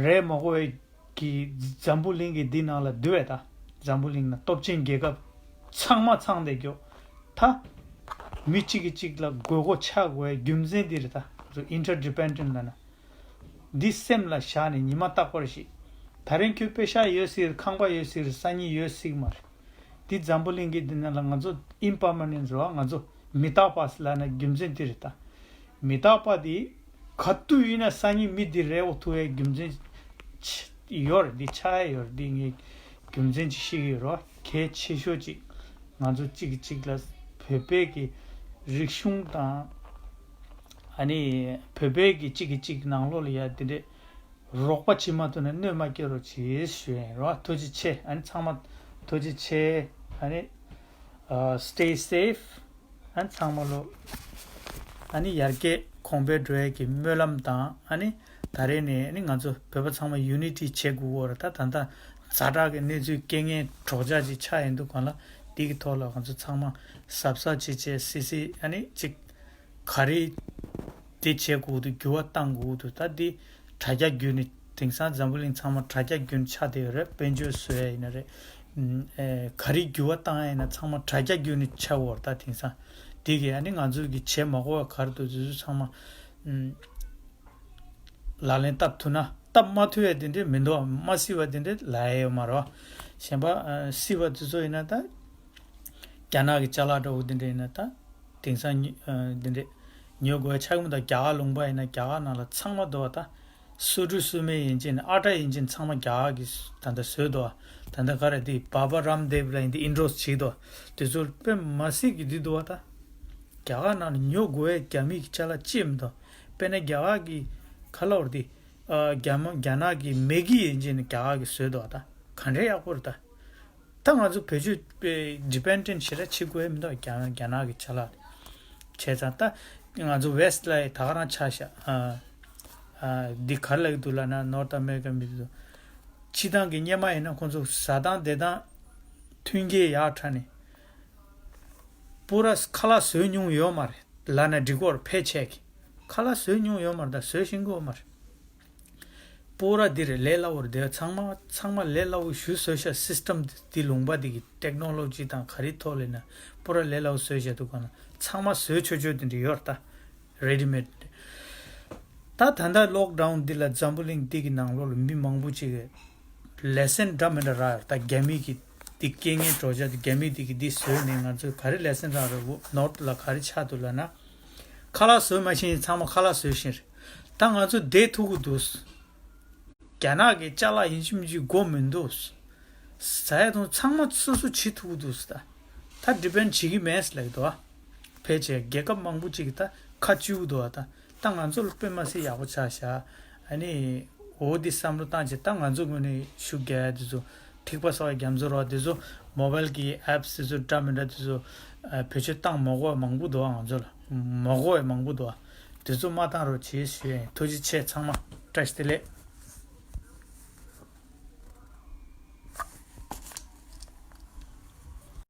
རེད་མ་གོ་བའི་གི་འཛམ་བུ་གླིང་གི་འདི་ནང་ལ་འདུས་པས་ད། འཛམ་བུ་གླིང་ནང་སྟོབས་ཆེན་རྒྱལ་ཁབ་ཚང་མ་ཚང་བསྡད་རྒྱུ་ད། མི་གཅིག་གིས་གཅིག་ལ་དགོས་མཁོ་ཆགས་དགོས་པའི་རྒྱུ་མཚན་འདི་རེད་ད། ཨིན་ཊར་ཌི་པེན་ཌེན་ཊི་ལབ་ན། འདི་སེམས་ལ་བཞག་ནས་ཉི་མ་རྟག་པར་ཤི། ད་རིང་ཁྱོད་པེ་ཤ་ཡོད་སྲིད་རེད། ཁང་པ་ཡོད་སྲིད་རེད། སང་ཉིན་ཡོད་སྲིད་མ་རེད། འདི་འཛམ་བུ་གླིང་གི་འདི་ནང་ལ་ང་ཚོ་ཨིམ་པར་མ་ནེན་ཊི་རེད་བ། ང་ཚོ་མི་རྟག་པ་ལབ་ན་རྒྱུ་མཚན་འདི་རེད་ད། མི་རྟག་པ་འདི་ག་དུས་ཡིན་ན་སང་ཉིན་མི་འདི་རེད་འོ་ཐུག་པའི་རྒྱུ་མཚན་ཆ་ཡོད་རེད། འདི་ཆགས་ཡ་ཡོད་རེད། འདི་ངས་རྒྱུ་མཚན་ཅིག་ཤེས་ཀྱི་ཡོད་རེད་བ། གལ་ཆེ་ཤོས་ཅིག་ང་ཚོ་གཅིག་གིས་གཅིག་ལ་བོད་པའི་གི་རིག་གཞུང་དང་། ཨ་ནི་བོད་པའི་གི་གཅིག་གིས་གཅིག་ནང་ལོགས་ལ་ཡ་འདི་འདྲས་རོགས་པ་བྱེད་མ་ཐུབ་ན་གནོད་མ་སྐྱེལ་རོགས་བྱེད་ཞུ་ཡིན་རོགས། ཐུགས་རྗེ་ཆེ། ཨ་ནི་ཚང་མ་ཐུགས་རྗེ་ཆེ། ཨ་ནི་ཨ་stay safe། ཨ་ནི་ཚང་མ་ལོ་ཨ་ནི་ཡར་རྒྱས་གོང་འཕེལ་འགྲོ་ཡས་ཀྱི་སྨོན་ལམ་དང་། ཨ་ནི་ད་རེས་ནས་ཨ་ནི་ང་ཚོ་བོད་པ་ཚང་མ་ཡུ་ནི་ཊི་བྱེད་དགོས་ཀྱི་ཡོད་རེད། ད་ད་ལྟ་ཛ་དྲག་གི་གནས་ཚུལ་རྐྱེན་ངན་གྲོགས་མཇལ་ཅིག་ཆགས་ཡོང་དུས་སྒང་ལ་འདི་གི་ཐོག་ལ་ང་ཚོ་ཚང་མ་གཟབ་གཟབ་བྱེད་བྱེད་སི་སི་ཨ་ནི་ཅིག་ག་རེ་འདི་བྱེད་དགོས་འདུག་འགྱུར་བ་གཏང་དགོས་འདུག་ད་འདི་དྲ་རྒྱ་བརྒྱུད་ནས་དེང་སང་འཛམ་བུ་གླིང་ཚང་མ་དྲ་རྒྱ་བརྒྱུད་ནས་ཆགས་བསྡད་ཡོད་རེད། དཔལ་འབྱོར་བཟོ་ཡ་ཡིན་ན་རེད། ཨ་ག་རེ་འགྱུར་བ་གཏང་ཡ་ཡིན་ན་ཚང་མ་དྲ་རྒྱ་བརྒྱུད་ནས་ཆགས་ཡོད་རེད། ད་དེང་སང་འདི་གི་ཨ་ནི་ང་ཚོ་གི་བྱེད་མ་དགོས་པ་ག་རེ་འདུག་དེ་ཚོ་ཚང་མ་ཨ་ལག་ལེན་བསྟར་ཐུབ་ན། བསྟར་མ་ཐུབ་ཡ་དེ་འདྲས་མི་འདུག་མ་སྲིད་པ་དེ་འདྲས་ལབ་ཡ་ཡོད་མ་རེད་བ། གཞན་པ་ཨ་སྲིད་པ་དེ་ཚོ་ཡིན་ན་ད། རྒྱ་ནག་གི་ཅ་ལག་འདྲ་བོ་འདི་འདྲ་ཡིན་ན་ད། དེང་སང་ཉི་ཨ་འདི་འདྲ་ ཉོ་དགོས་ཆགས་མི་འདུག་རྒྱ་གར་ལུང་པ་ཡིན་ན་རྒྱ་གར་ནང་ལ་ཚང་མ་འདུག་བ་ད། སུ་ཌི་སུ་མེ་ཡིན་ཅིན་ཨ་ཏྲ་ཡིན་ཅིན་ཚང་མ་རྒྱ་གར་གི་ད་ལྟ་བཟོས་འདུག་བ། ད་ལྟ་ག་རེ་དེ་བྷ་བྷ་རམ་དེབ་ལ་ཡིན་དེ་ཨིན་ཌོ་སི་བྱེད་འདུག་བ། དེ་ཚོ་དཔེ་མ་སྲིད་ཀྱི་འདི་འདུག་བ་ད། རྒྱ་གར་ནང་ལ་ཉོ་དགོས་རྒྱ་མི་གི་ཅ་ལག་ཅི་མི་འདུག་དཔེར་ན་རྒྱ་གར་གི་ག་ལབ་རེད་དེ། རྒྱ་མ་རྒྱ་ནག་གི་མེ་གི་ཡིན་ཅིན་རྒྱ་གར་གི་བཟོས་འདུག་བ་ད། ག་འདྲའི་ཡག་པོ་རེད་ད། ད་ང་ཚོ་བེད་སྤྱོད་པའི་ཌི་པེན་ཌེན་ཊི་ཞེ་དྲག་བྱེད་དགོས་མི་འདུག་རྒྱ་རྒྱ་ནག་གི་ཅ་ལག་བྱས་ཙང་ད་ང་ཚོ་ཝེ་སི་ཊི་ལ་ད་ག་རང་ཆགས་ཤག་ཨ་ཨ་འདི་ག་རེ་ལབ་ཀྱི་འདུག་ལབ་ན་ནོར་ཐི་ཨ་མེ་རི་ཀ་མི་འདུག་སྤྱི་བཏང་གི་སྔོན་མ་ཡིན་ན་ཁོང་ཚོ་ཟ་སྟངས་བསྡད་སྟངས་མཐུན་རྐྱེན་ཡག་དྲགས་ནས་པུ་ར་ཁ་ལག་བཟོས་མྱོང་ཡོད་མ་རེད་ལབ་ན་འགྲིག་གི་རེད། ཕལ་ཆེར་གྱིས་ཁ་ལག་བཟོས་མྱོང་ཡོད་མ་རེད། ད་བཟོས་ཤེས་ཀྱི་ཡོད་མ་རེད། པུ་ར་འདི་རེད་ལས་སླ་བོ་རེད། དེ་ཚང་མ་ཚང་མ་ལས་སླ་བོ་ཞུ་བཟོས་ཤག་སི་སི་ཊམ་འདི་ལུང་པ་འདི་གི་ཊེག་ནོ་ལོ་ཇི་དང་ག་རེ་ཐོག་ལས་ན་པུ་ར་ལས་སླ་བོ་བཟོས་ཤག་འདུག་ག་ན་ཚང་མ་བཟོས་ཆོག་ཆོག་དེ་འདྲ་ཡོད་རེད་ད། རེ་ཌི་མེ་ཌི། ད་ད་ལྟ་ལོག་ཌའུན་འདི་ལ་འཛམ་བུ་གླིང་འདི་གི་ནང་ལོགས་ལ་མི་མང་པོ་ཅིག་གིས་ལེ་སན་འདྲ་མི་འདྲ་རག་ཡོད་ད། རྒྱ་མི་གི་འདི་རྐྱེན་ངན་བྲོ་བྱ་དེ་རྒྱ་མི་འདི་གི་འདི་བཟོས་ནས་ང་ཚོས་ག་རེ་ལེ་སན་རག་རེད། ནོར་ཐི་ལ་ག་རེ་ཆགས་འདུག་ལབ་ན། ཁ་ལག་བཟོས་མ་ཤེས་ཚང་མ་ཁ་ལག་བཟོས་ཤེས་རེད། ད་ང་ཚོ་བསྡད་ཐུབ་ཀྱི་འདུག་རྒྱ་ནག་གི་ཅ་ལག་ཡིན་གཅིག་མིན་གཅིག་དགོས་མི་འདུག་ཟ་ཡ་དང་ཚང་མ་སོ་སོ་བྱེད་ཐུབ་ཀྱི་འདུག་ད་ད་ཌི་པེན་ཌི་བྱེད་ཀྱི་མེད་ལབ་ཀྱི་འདུག་ཕལ་ཆེར་རྒྱལ་ཁབ་མང་པོ་ཅིག་གིས་ད་ཁ་བཅུག་འདུག་ད་ད་ང་ཚོ་ལ་དཔེ་མ་སྲིད་ཡག་པོ་ཆགས་ཤག་ཨ་ནི་འོ་འདི་བསམ་བློ་བཏང་བྱས་ད་ང་ཚོ་ངོས་ནས་ཤུགས་རྒྱག་ཡ་དེ་ཚོ་ཐིགས་པ་གསོག་ཡ་རྒྱ་མཚོ་རོགས་དེ་ཚོ་མོ་བཱལ་གྱི་ཨེབ་སི་དེ་ཚོ་འདྲ་མི་འདྲ་དེ་ཚོ་བེད་སྤྱོད་བཏང་མ་དགོས་པ་མང་པོ་འདུག་ང་ཚོ་ལ་མ་དགོས་པ་མང་པོ་འདུག་དེ་ཚོ་མ་བཏང་རོགས་བྱེད་ཞུ་ཡ་ཡིན། ཐུགས་རྗེ་ཆེ་ཚང་མ། བཀྲ་ཤིས་བདེ་ལེགས།